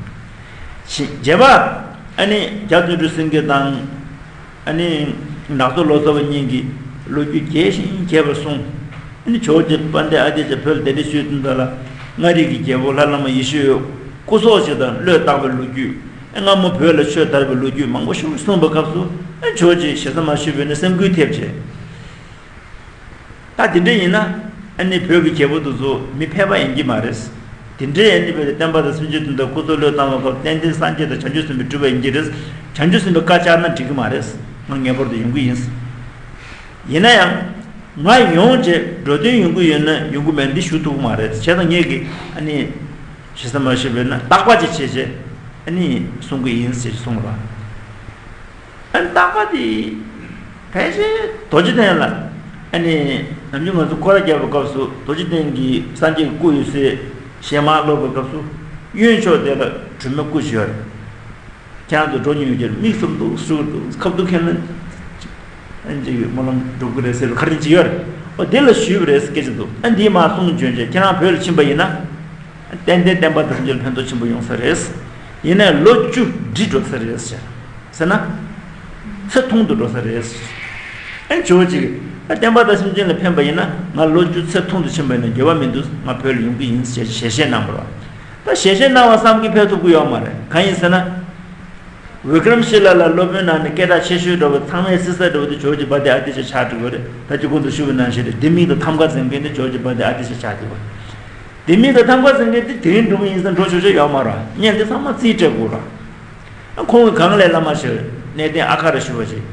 བཞི། རྗེས་མ་ཨ་ནི་རྒྱ་བརྩོན་འགྲུས་སེང་གེ་དང་ཨ་ནི་ནག་ཚོ་ལོ་ཙཱ་བ་གཉིས་ཀྱིས་ལོ་རྒྱུས་རྒྱས་ཤིང་རྒྱས་པར་གསུངས། ཨ་ནི་ཇོ་བོ་རྗེ་དཔལ་ལྡན་ཨ་ཏི་ཤ་བོད་ལ་གདན་འདྲེན་ཞུས་དུས་འདི་ལ་མངའ་རིས་ཀྱི་རྒྱལ་པོ་ལྷ་བླ་མ་ཡེ་ཤེས་འོད་སྐུ་སྲོག་ཅིག་དང་བློས་བཏང་བའི་ལོ་རྒྱུས། ཨེ་སྔ་མོ་བོད་ལ་ཆོས་དར་བའི་ལོ་རྒྱུས་མང་པོ་ཞིག་གསུངས་པའི་སྐབས་སུ། ཨེ་ཇོ་བོ་རྗེ་ཞེ་ས་མ་ཞུས་པས་ནི་སེམས་འགུལ་ཐེབས་བྱས། ད་དེ་འདྲ་ཡིན་ན་ཨ་ནི་བོད་ཀྱི་རྒྱལ་པོ་དེ་ཚོ་མི་ཕལ་པ་ཡིན་གྱི་མ་རེད། དེ་འདྲའི་ཨ་ནི་བོད་དེ་བསྟན་པ་དང་སེམས་ཅན་དོན་དུ་སྐུ་སྲོག་བློས་བཏང་བའི་སྐབས་ཏན་ཏན་སངས་རྒྱས་དང་བྱང་ཆུབ་སེམས་དཔའི་སྤྲུལ་པ་ཡིན་གྱི་རེད། བྱང་ཆུབ་སེམས་དཔའི་བཀའ་བཅག་ན་འགྲིག་གི་མ་རེད། ང་ངེས་པར་དུ་ཡོང་གི་ཡིན། ཡིན་ན་ཡང་། ང་ཡོང་རྗེས་འགྲོ་དོན་ཡོང་གི་ཡོད་ན་ཡོང་གི་མེད་འདི་ཞུ་ཐུབ་ཀྱི་མ་རེད། བྱས་ཙང་ངེད་ཀྱིས་ཨ་ནི་ཞེ་ས་མ་ཞུས་པས་ན་བརྟག་པ་ཅིག་བྱས་རྗེས་ཨ་ནི་གསུང་གི་ཡིན་ཟེར་གསུངས་པ། ཨ་ནི་བརྟག་པ་དེ་ཕལ་ཆེར་རྡོ་རྗེ་གདན་ལ་ཨ་ནི་ནམ་རྒྱུན་ང་ཚོ་སྐོར་ར་རྒྱག་པའི་སྐབས་སུ་རྡོ་རྗེ་གདན་གྱི་སངས་རྒྱས་ཀྱི་སྐུ་ཡོད་སའི་གཞས་མ་སློབ་པའི་སྐབས་སུ་གཡོན་ཕྱོགས་དེ་ལ་སྒྲོལ་མའི་སྐུ་ཞིག་ཡོད་རེད། ཁྱེད་རང་ཚོ་འགྲོ་མྱོང་ཡོད་ཀྱི་རེད། མིག་བཙུམ་འདུག་ཟུར་འདུག་ཁ་བསྡུ་མཁན་ལ་ཨ་ཅིག་སྨོན་ལམ་སྒྲུབ་ཀྱི་རེད་ཟེར་བའི་ཁ་རིན་ཅིག་ཡོད་རེད། ཨོ་དེ་ལ་ཞུས་པ་རེད་ཟེར་སྐད་ཆ་འདུག་ཨ་འདིའི་མ་གསུང་བྱོན་བྱས་ཁྱེད་རང་བོད་ལ་ཕྱིན་པ་ཡིན་ན། ཏན་ཏན་བསྟན་པ་དང་སེམས་ཅན་ལ་ཕན་ཐོགས་ཆེན་པོ་ཡོང་ས་རེད། ཡིན་ནའི་ལོ་བཅུ་འགྲིབ་འགྲོ་ས་རེད་ཟེར། ཟེར་ན། ཚེ་ཐུང་དུ་འགྲོ་ས་རེད། ཨ་ཇོ་བོ་རྗེ་གིས་ཨ་བསྟན་པ་དང་སེམས་ཅན་ལ་ཕན་པ་ཡིན་ན་ང་ལོ་བཅུ་ཚེ་ཐུང་དུ་ཕྱིན་པ་ཡིན་ན་འགྱོད་པ་མི་འདུག་ང་བོད་ལ་ཡོང་གི་ཡིན་ཞེས་ཞལ་བཞེས་གནང་བ་རེད། ད་ཞལ་བཞེས་གནང་བ་བསམ་གྱིས་ཕེབས་ཐུབ་ཀྱི་ཡོད་མ་རེད། གང་ཡིན་ཟེར་ན། བི་ཀྲམ་ཤི་ལ་ལ་སློབ་དཔོན་ནང་ནས་སྐད་གྲགས་ཆེ་ཤོས་འདྲ་བོ་ཚང་མས་སྲིད་ས་འདྲ་བོ་དེ་ཇོ་བོ་རྗེ་དཔལ་ལྡན་ཨ་ཏི་ཤ་ཆགས་འགྲོ་གི་རེད། ད་ཅི་གོང་དུ་ཞུས་པ་ནང་བཞིན་རེད། ལྡེ་མིག་དང་ཐམ་ག་འཛིན་མཁན་དེ་ཇོ་བོ་རྗེ་དཔལ་ལྡན་ཨ་ཏི་ཤ་ཆགས་འགྲོ་གི་རེད། ལྡེ་མིག་དང་ཐམ་ག་འཛིན་མཁན་དེ་དེ་རིང་འགྲོ་གི་ཡིན་ཟེར་འགྲོ་ཆོག་ཆོག་ཡོད་མ་རེད། བརྙན་དེ་ཚང་མ་རྩིས་སྤྲད་དགོས་རེད། ཁོང་གི་གངས་ལས་བླ་མ་ཞིག་གནས་བརྟན་ཨ་ཁ་ར་ཞུ་བ་ཞིག་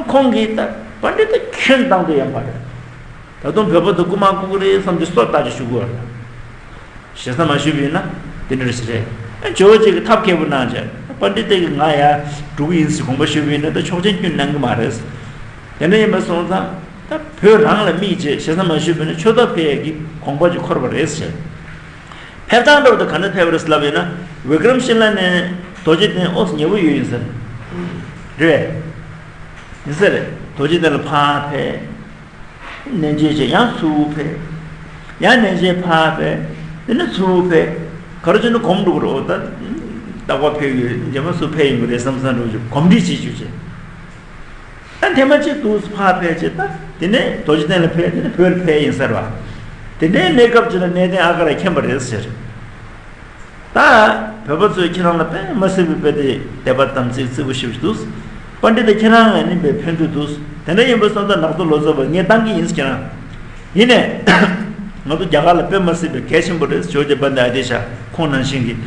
ཁོང་གིས་ད་པཎྜི་ཏ་ཁྱོན་བཏང་དུ་ཡང་པ་རེད། ད་དུང་བོད་པ་ཚོ་རྐུ་མ་རྐུ་གི་རེད་བསམ་གྱི་སོ་ལྟ་ཅིག་ཞུ་དགོས་རེད། ཞེ་ས་མ་ཞུས་པ་ཡིན་ན་དེ་འདྲ་ཞིག་རེད། ཨ་ཇོ་བོ་རྗེ་གིས་ཐབས་མཁས་པོ་གནང་བྱས་པཎྜི་ཏ་གིས་ང་ཡར་འགྲོ་གི་ཡིན་ཟེར་དགོངས་པ་ཞུས་པ་ཡིན་ན་ད་ཆོག་མཆན་ཁྱོན་གནང་གི་མ་རེད། དེ་འདྲ་ཡིན་པ་སོང་ཙང་ད་བོད་རང་ལ་དམིགས་བྱས་ཞེ་ས་མ་ཞུས་པ་ཡིན་ན་ཆོས་ཐོག་ཕེབས་ཡས་ཀྱི་དགོངས་པ་ཅིག་འཁོར་བ་རེད་ཟེར། ཕེབས་སྟངས་འདྲ་བོ་དེ་ག་འདྲ་ཕེབས་རེད་ལབ་ཡོད་ན། བི་ཀྲམ་ཤི་ལ་ནས་རྡོ་རྗེ་གདན་ཨོ་ཉེ་བོ་ཡོད་ཡིན་ཟེར། རེད། ཡིན་ཟེར། རྡོ་རྗེ་གདན་ལ་ཕར་ཕེབས། གནས་མཇལ་བྱས་ཡང་ཚུར་ཕེབས། ཡང་གནས་མཇལ་ཕར་ཕེབས། དེ་ནས་ཚུར་ཕེབས། ག་རེ་བྱས་ན་གོམས་འགྲོ་གི་རེད། ཨོ་ད་རྟག་པར་ཕེབས་ཡོད། རྗེས་མ་ཚུར་ཕེབས་ཡོང་གི་རེད་བསམ་བསམ་འགྲོ་བྱས་གོམས་འདྲིས་བྱེད་བཅུག་བྱས། ད་ཐེངས་མ་གཅིག་ཏུ་ཕར་ཕེབས་བྱས། ད་དེ་ནས་རྡོ་རྗེ་གདན་ལ་ཕེབས། དེ་ནས་བོད་ལ་ཕེབས་ཡིན་ཟེར་བ། དེ་འདྲའི་གནས་སྐབས་ཅིག་ལ་གནས་བརྟན་ཨ་ཀ་ར་མཁྱེན་པ་རེད་ཟེར། ད་བོད་པ་ཚོས་ཁྱེད་རང་ལ་དཔེ་མ་སྲིད་པའི་དཔེ་དེ་དད་པ་དམ་ཚིག་བརྩི་བ་ཞེ་པོ་ཅིག་འདུག་པཎྜི་ཏ་ཁྱེད་རང་ལ་ནི་དཔེ་ཕན་ཐོགས་འདུག་དེ་འདྲ་ཡིན་པ་སོང་ཙང་ནག་ཚོ་ལོ་ཙཱ་བ་ངས་བཏང་གི་ཡིན་ཟེར། ཁྱེད་རང་ཡིན་ནས་ང་ཚོ་རྒྱ་གར་ལ་དཔེ་མ་སྲིད་པའི་གལ་ཆེན་པོ་རེད། ཇོ་བོ་རྗེ་དཔལ་ལྡན་ཨ་ཏི་ཤ་ཁོང་ནང་བཞིན་གྱི།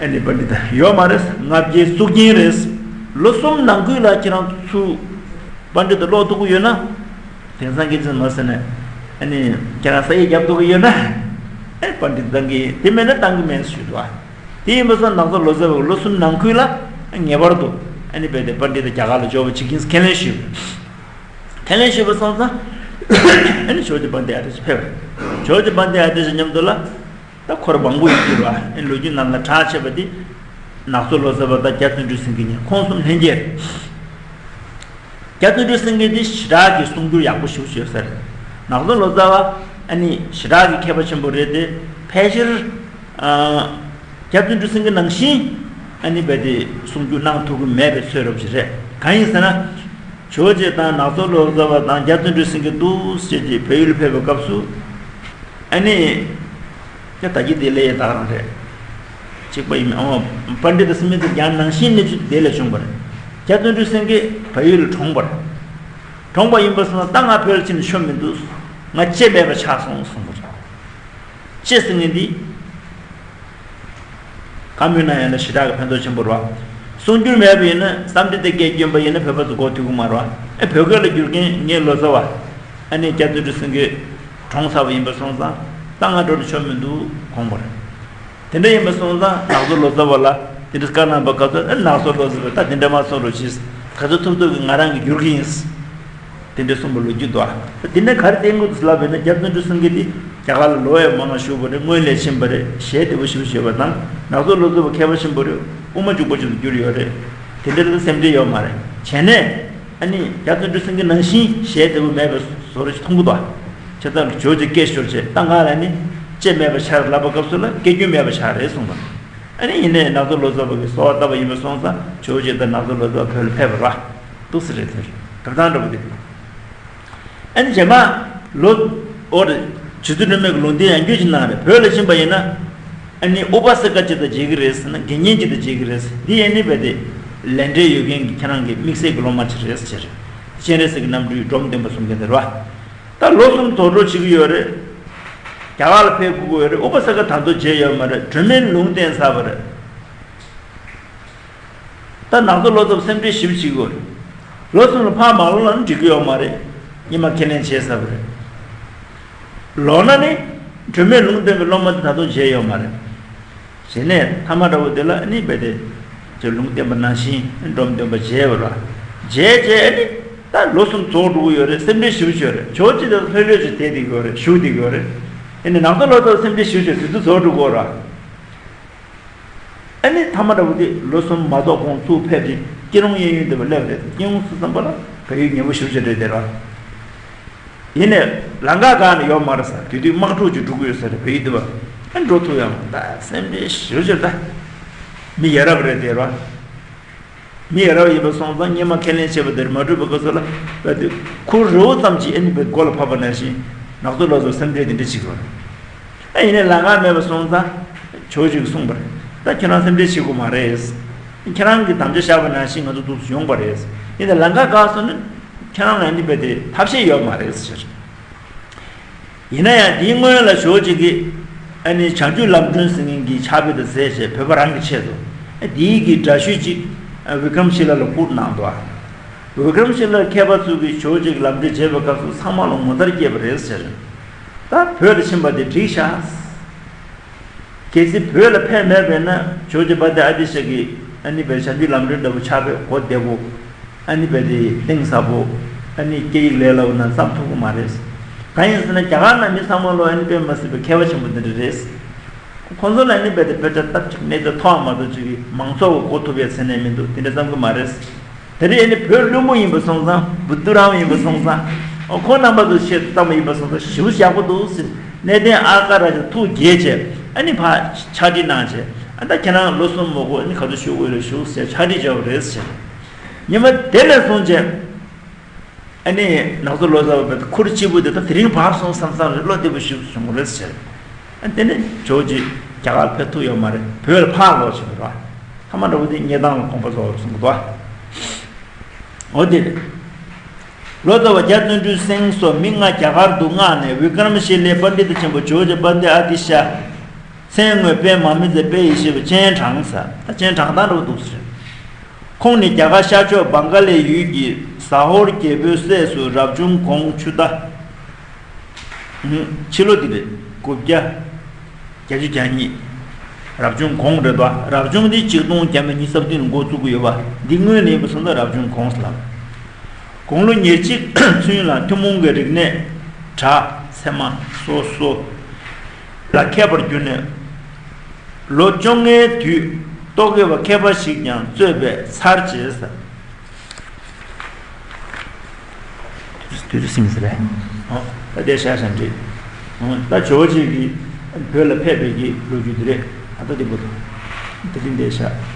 ཨ་ནི་པཎྜི་ཏ་ཡོད་མ་རེད། ང་བརྒྱད་གཙུག་རྒྱན་རེད། ལོ་གསུམ་ནང་ཁུལ་ལ་ཁྱེད་རང་ཚུར་པཎྜི་ཏ་ཀློག་ཐུབ་ཀྱི་ཡོད་ན། དེང་སང་སྐད་ཆ་མ་ཟེར་ནས། ཨ་ནི་ཁྱེད་རང་ས་ཡིག་རྒྱབ་ཐུབ་ཀྱི་ཡོད་ན། ཨེ་པཎྜི་ཏ་བཏང་གི་ཡིན། དེ་མེད་ན་བཏང་གི་མེད་ཞུས་འདུག་ཨ། དེ་ཡིན་པ་སོང་ནག་ཚོ་ལོ་ཙཱ་བ་ལོ་གསུམ་ནང་ཁུལ་ལ་ངེས་པར་དུ་ཨ་ནི་རྦད་དེ་པཎྜི་ཏ་རྒྱ་གར་ལ་འབྱོར་བ་བྱེད་ཀྱི་ཡིན་ཁས་ལེན་ཞུས། ཁས་ལེན་ཞུས་པ་སོང་ཙང་། ཨ་ནི་ཇོ་བོ་རྗེ་དཔལ་ལྡན་ཨ་ཏི་ཤ་ཕེབས་པ་རེད། ཇོ་བོ་རྗེ་དཔལ་ལྡན་ཨ་ཏི་ཤ་མཉམ་དུ་ལ། ད་འཁོར་མང་པོ་ཡོད་ཀྱི་རེད་བ། ཨེ་ལོ་རྒྱུས་ནང་ལ་གྲགས་ཆེ་བ་དེ། ནག་ཚོ་ལོ་ཙཱ་བ་དང་རྒྱ་བརྩོན་འགྲུས་སེང་གེ་གཉིས། ཁོང་གསུམ་ལྷན་རྒྱས་རེད། རྒྱ་བརྩོན་འགྲུས་སེང་གེ་དེ་ཞི་དྲག་གི་གསུང་སྒྱུར་ཡག་པོ་ཞེ་པོ་ཅིག་ཡོད་ས་རེད། ནག་ཚོ་ལོ་ཙཱ་བ་ཨ་ནི་ཞི་དྲག་གི་མཁས་པ་ཆེན་པོ་རེད་དེ། ཕལ་ཆེར་ཨ་རྒྱ་བརྩོན་འགྲུས་སེང་གེ་ནང་བཞིན་ཨ་ནི་རྦད་དེ་གསུང་སྒྱུར་གནང་ཐུབ་ཀྱི་མེད་པའི་ཚོད་རབ་ཅིག་རེད། གང་ཡིན་ཟེར་ན། ཇོ་བོ་རྗེ་དང་ནག་ཚོ་ལོ་ཙཱ་བ་དང་རྒྱ་བརྩོན་འགྲུས་སེང་གེ་འདུག་ཟེར་གྱི་བལ་ཡུལ་ཕེབས་པའི་སྐབས་སུ། ཨ་ནི། ད་ད་གི་དེ་ལས་ད་རང་རེད། གཅིག་པ་ཡིན་མིན། ཨོ། པཎྜི་ཏ་སུ་མི་ཏྲ་ཛྙཱ་ན་ནང་བཞིན་གནས་ཚུལ་དེ་ལས་བྱུང་བ་རེད། རྒྱ་བརྩོན་འགྲུས་སེང་གེ་བལ་ཡུལ་ལ་གྲོངས་པ་རེད། གྲོངས་པ་ཡིན་པ་སོང་ཙང་ད་ང་བོད་ལ་ཕྱིན་ནས་ཆོ་མི་འདུག་ང་ལྕེ་མེད་པ་ཆགས་སོང་གསུངས་པ་རེད། ལྕེ་ཟེར་མཁན་འདི། གང་མིན་ན་ཡང་ན་ཞེ་དྲག་གི་ཕན་ཐོགས་ཆེན་པོ་རེད་བ། གསུང་སྒྱུར་མེད་པ་ཡིན་ན་བསམ་འདི་དེ་སྐད་སྐྱོན་པ་ཡིན་ན་བོད་པ་ཚོ་མགོ་ཐུག་གི་མ་རེད་བ། ཨེ་བོད་སྐད་ལ་བསྒྱུར་མཁན་ངའི་ལོ་ཙཱ་བ། ཨ་ནི་རྒྱ་བརྩོན་འགྲུས་སེང་གེ་གྲོངས་ཚར་བ་ཡིན་པ་སོང་ཙང་ད་ང་འགྲོ་ནས་ཆོ་མི་འདུག་དགོངས་པ་རེད། དེ་འདྲ་ཡིན་པ་སོང་ཙང་ནག་ཚོ་ལོ་ཙཱ་བ་ལ་དེ་འདྲ་བཀའ་གནང་བ་སྐབས་སུ་ཨ་ནག་ཚོ་ལོ་ཙཱ་བས་ད་དེ་འདྲ་མ་གསུང་རོགས་གྱིས། ག་ཚོད་ཐུབ་ཐུབ་ཀྱིས་ང་རང་གིས་བསྒྱུར་གྱི་ཡིན། དེ་འདྲ་གསུངས་པ་ལོ་རྒྱུས་འདུག་ཨ། དེ་ནས་ག་རེ་བསྟན་དགོས་འདུག་ལབ་པ་ཡིན་ན་རྒྱ་བརྩོན་འགྲུས་སེང་གེ་འདི་རྒྱ་གར་ལ་ལོ་ཡང་མང་བ་བཞུགས་པ་རེད། སྔོན་ལས་ཕྱིན་པ་རེད། ཞལ་བདེ་པོ་ཞེ་པོ་ཅིག་ཡོད་པ་དང་ནག་ཚོ་ལོ་ཙཱ་བ་མཁས་པ་ཆེན་པོ་རེད། དབུ་མ་འཇུག་པ་ཅིག་ཏུ་གྱུར་ཡོད་རེད། དེ་འདྲ་ལ་སེམས་ཁྲལ་ཡོད་མ་རེད། བྱས་ནས་ཨ་ནི་རྒྱ་བརྩོན་འགྲུས་སེང་གེ་ནང་བཞིན་ཞལ་བདེ་པོ་མེད་པའི་བཟོ་འདྲ་ཅིག་མཐོང་གི་འདུག་ཨ། བྱས་ཙང་ཇོ་བོ་རྗེས་སྐད་ཤོར་བྱས་ད་ང་ལ་ནི་ལྕེ་མེད་པ་ཆགས་ལབ་པ་སྐབས་སུ་ལ་སྐད་སྐྱོན་མེད་པ་ཆགས་རེད་གསུངས་པ། ཨ་ནི་ཡིན་ནའི་ནག་ཚོ་ལོ་ཙཱ་བ་གིས་གསོལ་བ་བཏབ་པ་ཡིན་པ་སོང་ཙང་ཇོ་བོ་རྗེ་དང་ནག་ཚོ་ལོ་ཙཱ་བ་བོད་ལ་ཕེབས་པ་རེད། འདུག་སེ་རེད་དེ། གྲུབ་སྟངས་འདྲ་པོ་དེ། ཨ་ནི་རྗེས་མ་ལོ་ཨོ་རེད། རྗེ་བཙུན་སྒྲོལ་མས་ལུང་བསྟན་ཡང་བསྐྱར་ཅིག་གནང་རེད། བོད་ལ་ཕྱིན་པ་ཡིན་ན་ཨ་ནི་ཨུ་པ་སི་ཀ་ཅིག་དང་མཇལ་གྱི་རེད་ཟེར་ན་དགེ་བསྙེན་ཅིག་དང་མཇལ་གྱི་རེད་ཟེར། འདི་ཨ་ནི་རྦད་དེ་ལས་འབྲེལ་ཡོད་མཁན་གྱི་ཁྱེད་རང་གི་དམིགས་བསལ་གྱི་སློབ་མ་ཅིག་རེད་ཟེར། སྤྱན་རས་གཟིགས་ཀྱི་རྣམ་སྤྲུལ་འབྲོམ་སྟོན་པ་གསུང་མཁན་དེ་རེད་བ། ད་ལོ་གསུམ་རྫོགས་འགྲོ་བྱེད་ཀྱི་ཡོད་རེད། རྒྱ་གར་ལ་ཕེབས་དགོས་ཀྱི་ཡོད་རེད། ཨུ་པ་སི་ཀ་ད་དུང་མཇལ་ཡོད་མ་རེད། སྒྲོལ་མས་ལུང་བསྟན་ཚར་བ་རེད། ད་ནག་ཚོ་ལོ་ཙཱ་བ་སེམས་ཁྲལ་ཞེ་པོ་བྱེད་ཀྱི་ཡོད་རེད། ལོ་གསུམ་ལ་ཕར་མ་ལོག་ལབ་ན་འགྲིག་གི་ཡོད་མ་རེད། སྔོན་མ་ཁས་ལེན་བྱས་ཚར་བ་རེད། ལོག་ན་ནི་སྒྲོལ་མས་ལུང་བསྟན་པའི་སློབ་མ་དེ་ད་དུང་མཇལ་ཡོད་མ་རེད། བྱས་ནས་མཐའ་མ་འདྲ་བོ་དེ་ལ་ཨ་ནི་རྦད་དེ་ཅིག་ལུང་བསྟན་པ་ནང་བཞིན་འབྲོམ་སྟོན་པ་མཇལ་བ་རེད། མཇལ་རྗེས་ཨ་ནི་ད་ལོ་གསུམ་རྫོགས་འགྲོ་གི་ཡོད་རེད། སེམས་ཁྲལ་ཞེ་པོ་ཅིག་ཡོད་རེད། ཇོ་བོ་རྗེ་དེ་ལྷོད་ལྷོད་ཅིག་བསྡད་བསྡད་ཀྱི་ཡོད་རེད། བཞུགས་བསྡད་ཀྱི་ཡོད་རེད། ཨ་ནི་ནག་ཚོ་ལོ་ཙཱ་བ་སེམས་ཁྲལ་ཞེ་པོ་ཅིག་དུས་ཚོད་རྫོགས་འགྲོ་གི་ཡོད་རེད། ཨ་ནི་མཐའ་མ་འདྲ་བོ་དེ་ལོ་གསུམ་མ་གཏོགས་ཁོང་ཚུར་ཕེབས་ཏེ་སྐྱིད་གྲོང་གཡས་གཡོན་དེ་བ་སླེབས་རེད། སྐྱིད་གྲོང་སུ་བསམ་པ་ལ་བལ་ཡུལ་ཉེ་པོ་ཞེ་པོ་ཅིག་རེད་དེ་ར། ཡིན་ནའི་ལམ་ཁ་སྒང་ནས་ཡོད་མ་རེད་ཟེར། དེ་དུས་དམག་འཁྲུག་ཅིག་འགྲོ་གི་ཡོད་ས་རེད། བལ་ཡུལ་དེ་བ་ཨ་འགྲོ་ཐུབ་ཡོད་མ་རེད། ད་སེམས་ཁྲལ་ཞེ་པོ་ཅིག་རེད། ད་མི་ཡ་རབས་རེད་དེ་ར། མི་ཡ་རབས་ཡིན་པ་སོང་ཙང་སྔོན་མ་ཁས་ལེན་བྱས་པ་དེར་མ་འགྲུབ་པའི་སྐབས་སུ་ལ་བལ་དུས་ཁོ་རི་བོ་ཙམ་གྱིས་ཨ་ནི་བལ་མགོ་ལ་ཕབ་པ་ནང་བཞིན་ནག་ཚོ་ལོ་ཙཱ་བ་སེམས་ཁྲལ་དེ་འདྲ་བྱེད་ཀྱི་ཡོད་རེད། ཨ་ཡིན་ནའི་ལམ་ཁ་མེད་པ་སོང་ཙང་ཇོ་བོ་རྗེས་གསུངས་པ་རེད། ད་ཁྱེད་རང་སེམས་ཁྲལ་བྱེད་དགོས་མ་རེད། ཁྱེད་རང་གིས་དམ་བཅའ་བཞག་པ་ནང་བཞིན་ང་ཚོ་འདུག་སེ་ཡོང་པ་རེད། ཡིན་ནའི་ལམ་ཁ་བཀག་སོང་ན་ཁྱེད་རང་ལ་ཨ་ནི་རྦད་དེ་ཐབས་ཤེས་ཡོད་མ་རེད་ཟེར། ཡིན་ན་ཡང་དེའི་སྔོན་ལ་ཇོ་བོ་རྗེ་གིས་ཨ་ནི་བྱང་ཆུབ་ལམ་སྒྲོན་ཟེར་མཁན་གྱི་ཕྱག་དཔེ་དང་མཛད་བྱས་བོད་པ་རང་གི་ཆེད་དུ་ཨ་དེའི་གི་འདྲ་བཤུས་ཅིག་ཨ་བི་ཀྲམ་ཤི་ལ་ལ་བསྐུར་གནང་འདུག་ཨ། བི་ཀྲམ་ཤི་ལ་མཁས་པ་ཚོས་གིས་ཇོ་བོ་རྗེ་གི་ལམ་འགྲེལ་བྱེད་པའི་སྐབས་སུ་ཚང་མ་ལ་ངོ་མཚར་སྐྱེས་པ་རེད་ཟེར། ད་བོད་ལ་ཕྱིན་པ་དེ་འགྲིག་ཤག། གལ་སྲིད་བོད་ལ་ཕེབས་མེད་པས་ན་ཇོ་བོ་རྗེ་དཔལ་ལྡན་ཨ་ཏི་ཤ་གི་ཨ་ནི་བའི་བྱང་ཆུབ་ལམ་སྒྲོན་འདྲ་པོ་ཕྱག་དཔེ་གོ་བདེ་པོ། ཨ་ནི་བའི་དེ་གཏིང་ཟབ་པོ། ཨ་ནི་སྐད་ཡིག་ལས་སླ་པོ་ནང་བརྩམས་ཐུབ་ཀྱི་མ་རེད། གང་ཡིན་ཟེར་ན་རྒྱ་གར་ནང་མི་ཚང་མ་ལོ་ཨ་ནི་དཔེ་མ་སྲིད་པའི་མཁས་པ་ཆེན་པོ་འདི་འདྲ་རེད། ཁོང་ཚོ་ལ་ཨ་ནི་བའི་དེ་དཔེ་ཆ་ལྟ་ཅིག་གནས་ཚུལ་མཐོང་བ་མ་གཏོགས་ཅིག་གི་མང་ཚོགས་ཀྱི་གོ་ཐུབ་པའི་ཚད་ནས་མི་འདུག། དེ་འདྲ་བརྩམས་ཀྱི་མ་རེད། ད་རེས་ཨ་ནི་བོད་བློན་པོ་ཡིན་པ་སོང་ཙང་བུ་ཏུ་རམ་ཡིན་པ་སོང་ཙང་ཨ་ཁོང་རྣམ་པ་ཚོ་ཆེད་དུ་བརྩམས་པ་ཡིན་པ་སོང་ཙང་ཞེ་པོ་ཡག་པོ་འདུག་ཟེར་གནས་བརྟན་ཨ་ཀ་ར་ཅིག་ཐུགས་དགྱེས་བྱས་ཨ་ནི་ཕར་ཕྱག་བྲིས་གནང་བྱས་ཨ་ད་ཁྱེད་རང་ལོ་གསུམ་མ་གོ་ཨ་ནི་ག་ཚོད་བཞུགས་དགོས་རེད་བཞུགས་ཟེར་ཕྱག་བྲིས་བྱས་པ་རེད་ཟེར། ཉི་མ་དེ་ནས་བཟུང་བྱས་ཨ་ནི་ནག་ཚོ་ལོ་ཙཱ་བ་ཁུར་གཅིག་པུ་དེ་ད་དེ་རིང་བབས་སོང་བསམ་བསམ་རེད། བློ་བདེ་པོ་ཞིག་བྱུང་རེད་ཟེར། ཨ་དེ་ནས་ཇོ་བོ་རྗེ་རྒྱ་གར་ཕེབས་ཐུབ་ཡོད་མ་རེད། བོད་ལ་ཕར་ལོག་ཕྱིན་པ་རེད། ཐ་མ་འདྲ་བོ་དེ་སྙེ་ཐང་ལ་དགོངས་པ་རྫོགས་སོང་གི་འདུག། འོ་དེ་རེད། ལོ་ཙཱ་བ་རྒྱ་བརྩོན་འགྲུས་སེང་སོགས་མི་ལྔ་རྒྱ་གར་དུ་མངགས་ནས་བི་ཀྲམ་ཤི་ལའི་པཎྜི་ཏ་ཆེན་པོ་ཇོ་བོ་རྗེ་དཔལ་ལྡན་ཨ་ཏི་ཤ། མཚན་དངོས་པདྨ་མི་ཚེ་དཔལ་ཡེ་ཤེས་པ་སྤྱན་དྲངས་ས། ད་སྤྱན་དྲངས་སྟངས་འདྲ་བོ་འདུག་ཟེར། ཁོང་ནི་རྒྱ་གར་ཤར་ཕྱོགས་བང་ག་ལའི་ཡུལ་གྱི་ཟ་ཧོར་རྒྱལ་པོའི་སྲས་སུ་རབ་བྱུང་གོང་ཆུ་ཟླ། ཕྱི་ལོ་འདི་རེད། དགུ་བརྒྱ། བརྒྱད་ཅུ་གྱ་གཉིས། རབ་བྱུང་གོང་རེད་པ། རབ་བྱུང་འདི་ཆིག་སྟོང་བརྒྱ་མེད་ཉི་ཤུ་རྩ་བདུན་ལ་འགོ་བཙུགས་ཀྱི་ཡོད་པ། འདི་སྔོན་ལ་ཡིན་པ་སོང་ཙང་རབ་བྱུང་གོང་ཟེར་ལབ། དགུང་ལོ་ཉེར་གཅིག་ཚུན་ལ་ཐུན་མོང་གི་རིག་གནས་གྲྭ་ཚད་མ་སོ་སོ་ལ་མཁས་པར་གྱུར་ནས། ལོ་བཅོ་ལྔའི་དུས་རྟོག་གེ་པ་མཁས་པ་ཞིག་ཀྱང་གཙོས་པའི་ཚར་བཅད་ཟེར། དུས་ཚོད་ཟིན་ཟེར་རེད། ཨོ། ད་དེ་བཞག་བཞག་འགྲིག། ཨོ། ད་ཇོ་བོ་རྗེ་གིས་བོད་ལ་ཕེབས་པའི་གི་ལོ་རྒྱུས་འདི་རེད། ད་ལྟ་འདི་པོ་དང་། དེ་རིང་དེ་བཞག།